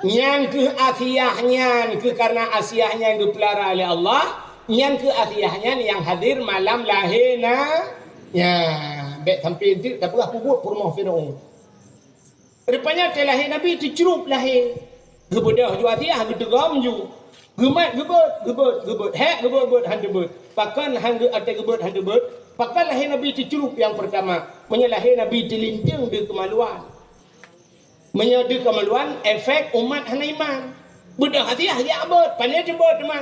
Nyan keuh Asiah nyan, keuh karena Asiah nyan geupeulara lé Allah, nyan keuh Asiah nyan nyang hadir malam lahé na. Nya, bèk sampoe enteuk tapeugah peubuet peurumoh Firaun. Rupanya teulahé Nabi teucrup lahé. Geubeudôh ju Asiah, geuteugob ju. Geumat geubeuet, geubeuet, geubeuet. Hék geubeuet-beuet han teubeuet. Pakon han geu-, até geubeuet han teubeuet? Pakon lahé Nabi teucrup nyang peurtama? Meunyoe lahé Nabi teulinteung deuh keumaluan. Meunyoe deuh keumaluan, efek umat hana iman. Beudôh Asiah jak beuet, pane teubeuet teuma.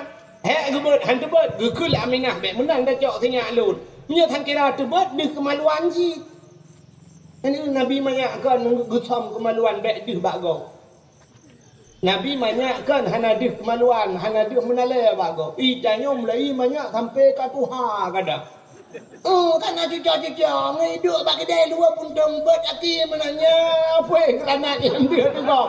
Hék geubeuet han teubeuet, geukheun lé Aminah, bèk meunan tacok sinyak lôn. Meunyoe han kira teubeuet, deuh keumaluan jih. Nyan Nabi manyak kon geusöm keumaluan bèk deuh bak gob. Nabi manyak kon hana deuh keumaluan, hana deuh meunalèe bak gob. Ih, tanyoe meulayeue manyak sampoe ka tuha kadang. Oh, ka na cuco-cuco, ngon iduek bak keudè luwa puntông beuet aki meunan nyan, puih granat nyang deuh teugob.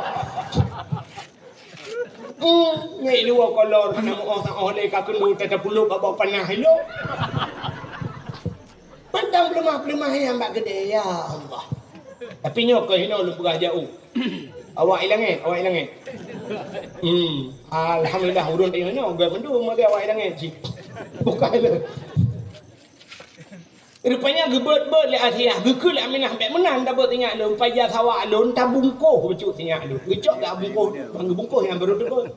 Hmm, ngon luwa kolor, ka na meu'oh-'oh lé ka keuneuk tatapulok bak bak panah ilok. Mantong peuleumah-peuleumah nyan bak keudè, ya Allah. Tapi nyoe keuh hinoe lôn peugah jak u. Awak i langèt, awak i langèt. Hmm, alhamdulillah, ureueng teuh nyoe, gèt mandum lagèe awak i langèt cit. Bukan lé. Rupanya geubeuet-beuet lé Asiah, geukheun lé Aminah, bèk meunan tabeuet sinyak lôn, paja sawa lôn, tabungkoh bacut sinyak lôn. Geucok lam bungkoh, ban geubungkoh nyang barô teubeuet.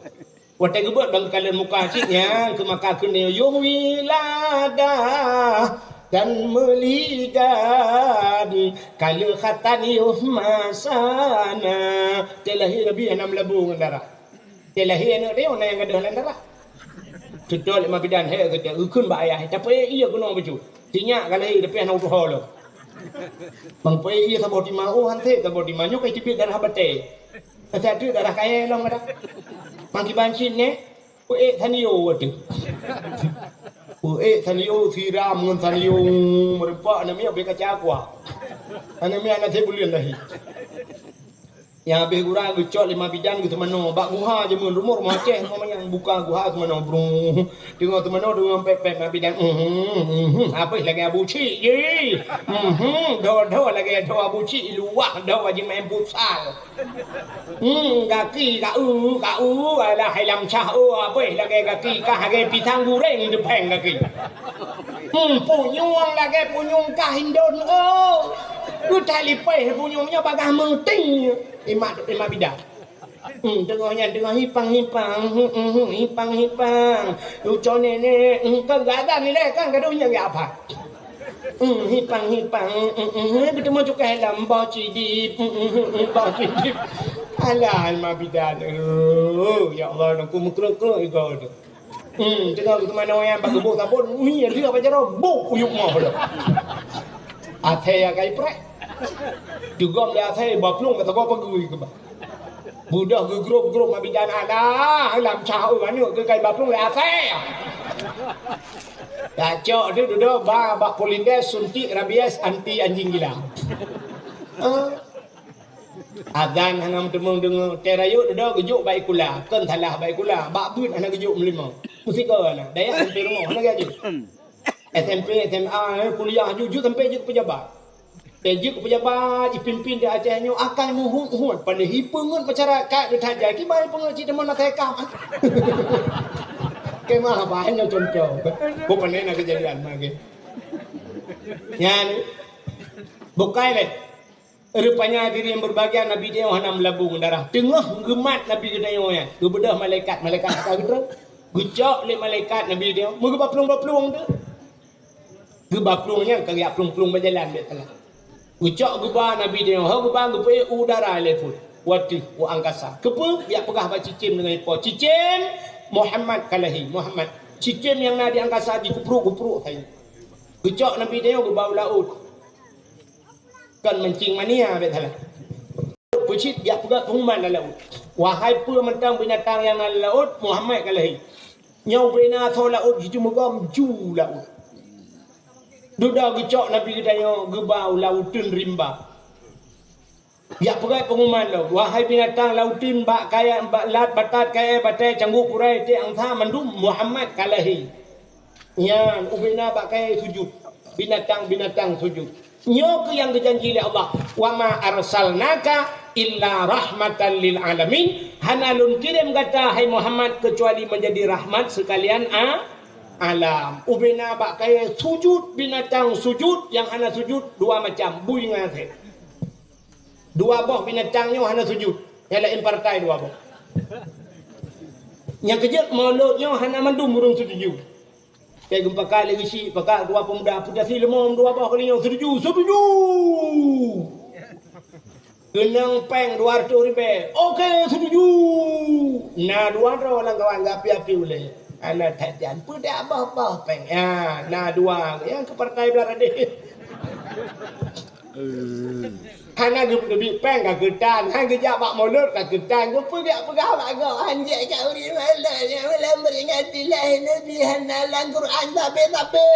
Watèe geubeuet ban geukalon muka cit nyan, keu maka keuneuk yoh wiladah dan meulidan, ka lheueh khatan yoh masana. Teulahé Nabi hana meulabô ngon darah. Teulahé aneuk teuh na nyang gadôh lam darah. Teutôp lé ma bidan, "Hék," geukheun bak ayah, "tapeuék ié keunoe bacut. Sinyak ka lahé, tapi hana utôh lom." Ban peuék ié saboh tima, oh, han sép saboh tima, nyoe ka teubiet darah batèe. Ka sép teuk darah kayèe lom kadang. Ban kiban cit nyan, peuék sanyo watèe. Peuék sanyo siram ngon sanyo, meureumpok aneuk miet bèk kaca kuah. Aneuk miet hana sép buleuen lahé. Nyang habéh gura geucok lé ma bidan geuseumanoe. Bak guha jameun rumoh, rumoh Aceh, rumoh manyang buka guha seumanoe. Brung. Teungoh seumanoe, teungoh pèt-pèt ma bidan. Mhm, mhm. Habéh lagèe Abu Cik jih. Mhm, dho-dho lagèe dho Abu Cik, luwah dho jimaén futsal. Hmm, gaki ka eu, ka eu, alah hai lam cah eu, habéh lagèe gaki kah lagèe pisang guréng teupèng gaki. Hmm, punyueng lagèe punyueng kah indon eu. Geutalipéh punyueng nyoe bagaih meuting. Imak, imak bidan. Hmm, teungoh nyan, teungoh hipang-hipang, hmm, hmm, hmm, hipang-hipang. Lucu nenek, hmm, kan gak ada nilai kan, gadoh nyan gak apa? Hmm, hipang-hipang, hmm, hmm, hmm, hmm, beuteumeung cukai lom, boh cidip, hmm, hmm, hmm, hmm, boh cidip. Alah, ma bidan, oh, ya Allah, nangku meukreuek-kreuek igoe tu. Hmm, teungoh geuteumanoe nyan bak geuboh sabon, mi dia bak jaroe, boh uyuek moh lom. Asèe ya kai prek. Teugom lé asèe, baplueng ka sagoe pageue keuba. Beudôh geugrôp-grôp ma bidan, alah, lam cah eu aneuk keukai baplueng lé asèe. Tacok tu dudoe ba bak Polindes suntik rabies anti anjing gila. Ah. Azan hana meuteumong deungoe, teuh rayeuk dudoe geujok bak ikula, kon salah bak ikula, bak beuet hana geujok meulimong. Musiko na, dayah sampai rumoh hana geujok. S M P, S M A, eh, kuliah, jujur sampai jeuet keu pejabat. Eh, jeuet keu pejabat, jipimpin di Aceh nyoe akai meuhut-hut, padahai peungeut masyarakat geutajai, kiban peungeut cit teuma na teuka. Kemah bah nyoe contoh. Bukan na kejadian lagi. Nyan, bukai lé. Rupanya hadirin yang berbahagia, Nabi tanyoe hana meulabô ngon darah. Teungoh geumat Nabi geutanyoe nyan, geubeudôh malaikat, malaikat ka geutreun. Geucok lé malaikat Nabi tanyoe, meugeuba plueng-ba plueng tu. Geuba plueng nyan ka geujak plueng-plueng bak jalan bèk salah. Geucok geuba Nabi tanyoe, ho geuba geupeuék u udara lé phon. Watèe u angkasa. Keupeue? Jak peugah bak cicém deungon ipo. Cicém, Muhammad ka lahé, Muhammad. Cicém nyang na di angkasa jikeuprok-keuprok saja. Geucok Nabi tanyoe geuba u laôt. Kon mancing mania bèk salah. Peucit jak peugah pengumuman lam laôt. Wahai peue mantong binatang nyang na lam laôt, Muhammad ka lahé. Nyoe ubé na asoe laôt jiteumugom ju laôt. Dudoe geucok Nabi geutanyoe geuba u lauteuen rimba. Jak peugah pengumuman lom, wahai binatang lauteuen bak kayèe, bak lat, batat, kayèe, batèe, cangguek, purai, iték, angsa, mandum Muhammad ka lahé. Nyan, ubé na bak kayèe sujud. Binatang-binatang sujud. Nyoe keuh nyang geujanji lé Allah, "Wa ma arsalnaka illa rahmatan lil alamin, hana lôn kirém gata, hai Muhammad, keucuali meunjadi rahmat seukalian a-, alam. Ubena bak kayée sujut binatang, sujut nyang hana sujut dua macam, bui ngon asée. Dua boh binatang nyoe hana sujut, nyang laén partai dua boh. Nyang keujeuet, mulod nyoe hana mandum ureuëng seutuju. Kayak geumpakat lé geuchik, pakat dua pemuda, peutasi leumom dua boh kali nyoe, "Seutuju, seutuju!" Keunong péng dua reutôh ribée, "Oke, seutuju!" Na dua droe lam kawan geuapi-api ulée. Hana that jan, peudak boh-boh péng. Ya, na dua, nyang keu partai blah radeh. Hana geuteubiet péng ka keutan, han geujak bak mulod ka keutan, geupeugah-peugah bak gob, "Hanjeuet cak ureuëng mulod, nyang meuperingati lahé Nabi hana lam Quran, tapi-tapi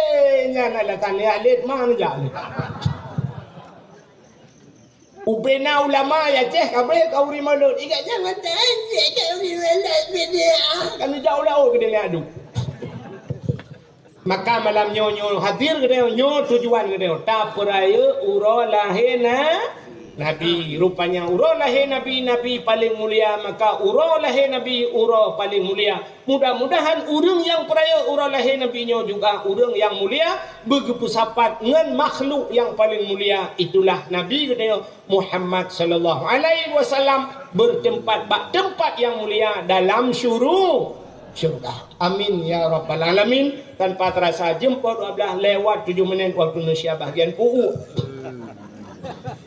nyan alasan lé alit ma neujak lé." Ubena ulama ya ceh kabeh ka ureuëng mulod, ikat nyan mata hanjeuet cak ureuëng mulod, bid'ah. Kan neujak ulama keu dia adu. Maka malam nyoe, nyoe hadir geutanyoe, nyoe tujuan geutanyoe, tapeurayeuk uroe lahé na-, Nabi. Rupanya uroe lahé Nabi, Nabi paleng mulia, maka uroe lahé Nabi, uroe paleng mulia. Mudah-mudahan ureuëng nyang peurayeuk uroe lahé Nabi nyoe juga ureuëng nyang mulia, beugeupeusapat ngon makhluk nyang paleng mulia, itulah Nabi geutanyoe Muhammad sallallahu alaihi wasallam, bertempat bak tempat nyang mulia dalam syuru-, syurga. Amin ya rabbal alamin. Tanpa terasa jeumpol dua belas lewat tujuh menit waktu Indonesia bahagian pu'uk.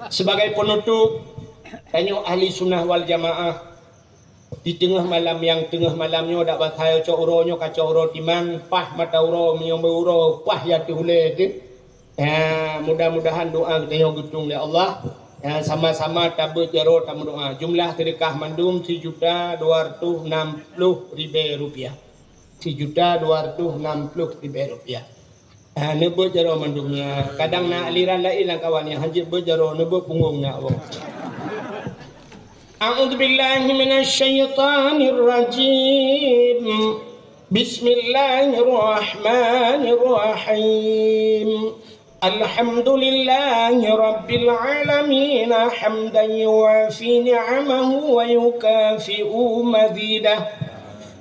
Sebagai penutup, tanyoe ahli sunnah wal jamaah, di teungoh malam nyang teungoh malam nyoe dak basai cok uroe nyoe ka cok uroe timang, paih mata uroe, meunyoe beu uroe, paih ya teuh ulée teuh. Ya, mudah-mudahan doa geutanyoe geutueng lé Allah. Ya, sama-sama tabeuet jaroe tameudoa. Jumlah seudeukah mandum sijuta dua reutôh nam ploh ribée rupiah. Sijuta dua reutôh nam ploh ribée rupiah. Ya, neubeuet jaroe mandum nyan. Kadang na aliran laén lam kawan nyang hanjeuet beuet jaroe, neubeuet punggong nyan, Allah. A'udzubillahi minasyaitonirrajim. Bismillahirrahmanirrahim. Alhamdulillahi rabbil alamin, hamdan yuwafi ni'amahu wa yukafi'u mazidah.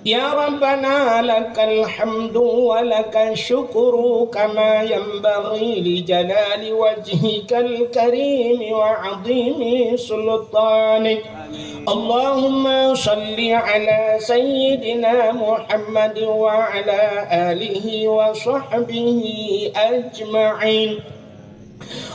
Ya Rabbana, lakal hamdu wa lakasy syukru kama yanbaghi li jalali wajhikal karimi wa 'azimi sultanik. Allahumma shalli ala sayyidina Muhammad wa ala alihi wa sahbihi ajma'in.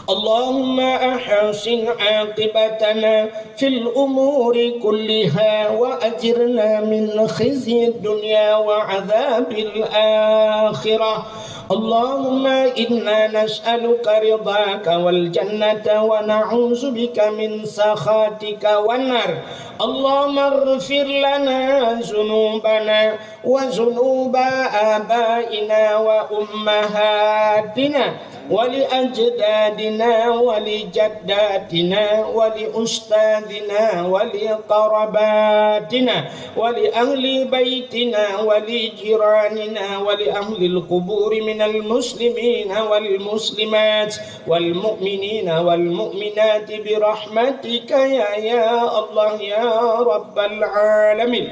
Allahumma ahsin 'aqibatana fil umuri kulliha wa ajirna min khizyid dunya wa 'adzabil akhirah. Allahumma inna nas'aluka ridhaka wal jannata wa na'udzubika min sakhatika wan nar. Allahumma ighfir lana dzunubana wa dzunuba abaina wa ummahatina wa li ajdadina wa li jaddatina wa li ustadzina wa li qarabatina wa li ahli baitina wa li jiranina wa li ahlil quburi minal muslimina wal muslimat wal mu'minina wal mu'minati bi rahmatika ya, ya Allah ya rabbal alamin.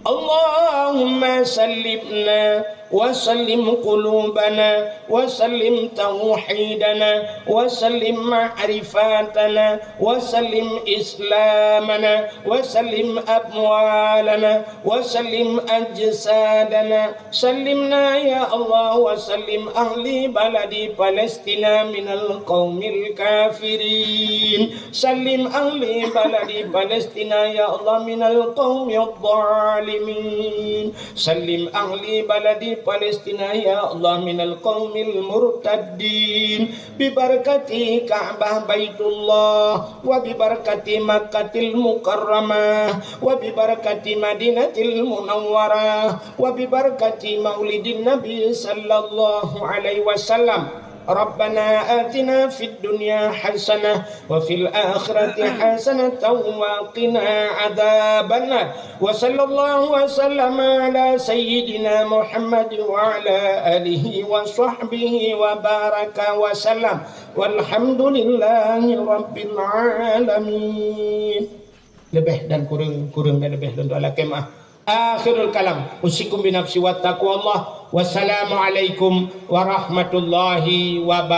Allahumma sallimna wa sallim qulubana wa sallim tauhidana wa sallim ma'rifatana wa sallim islamana wa sallim amwalana wa sallim ajsadana. Sallimna ya Allah wa sallim ahli baladi Palestina minal qaumil kafirin. Sallim ahli baladi Palestina ya Allah minal qaumil zalimin. Sallim ahli baladi Palestina ya Allah minal qaumil murtaddin. Bi barakati Ka'bah Baitullah wa bi barakati Makkatil Mukarramah wa bi barakati Madinatil Munawwarah wa bi barakati Maulidin Nabi sallallahu alaihi wasallam. Rabbana atina fid dunya hasanah wa fil akhirati hasanatan wa qina adzabannar. Wa sallallahu wa sallama ala sayyidina Muhammad wa ala alihi wa sahbihi wa baraka wa sallam. Walhamdulillahi rabbil alamin. Leubeh dan kureueng, kureueng dan leubeh lôn lakée meu'ah. Akhirul kalam, usikum binafsi wa taqwallah. Wassalamualaikum warahmatullahi wabarakatuh.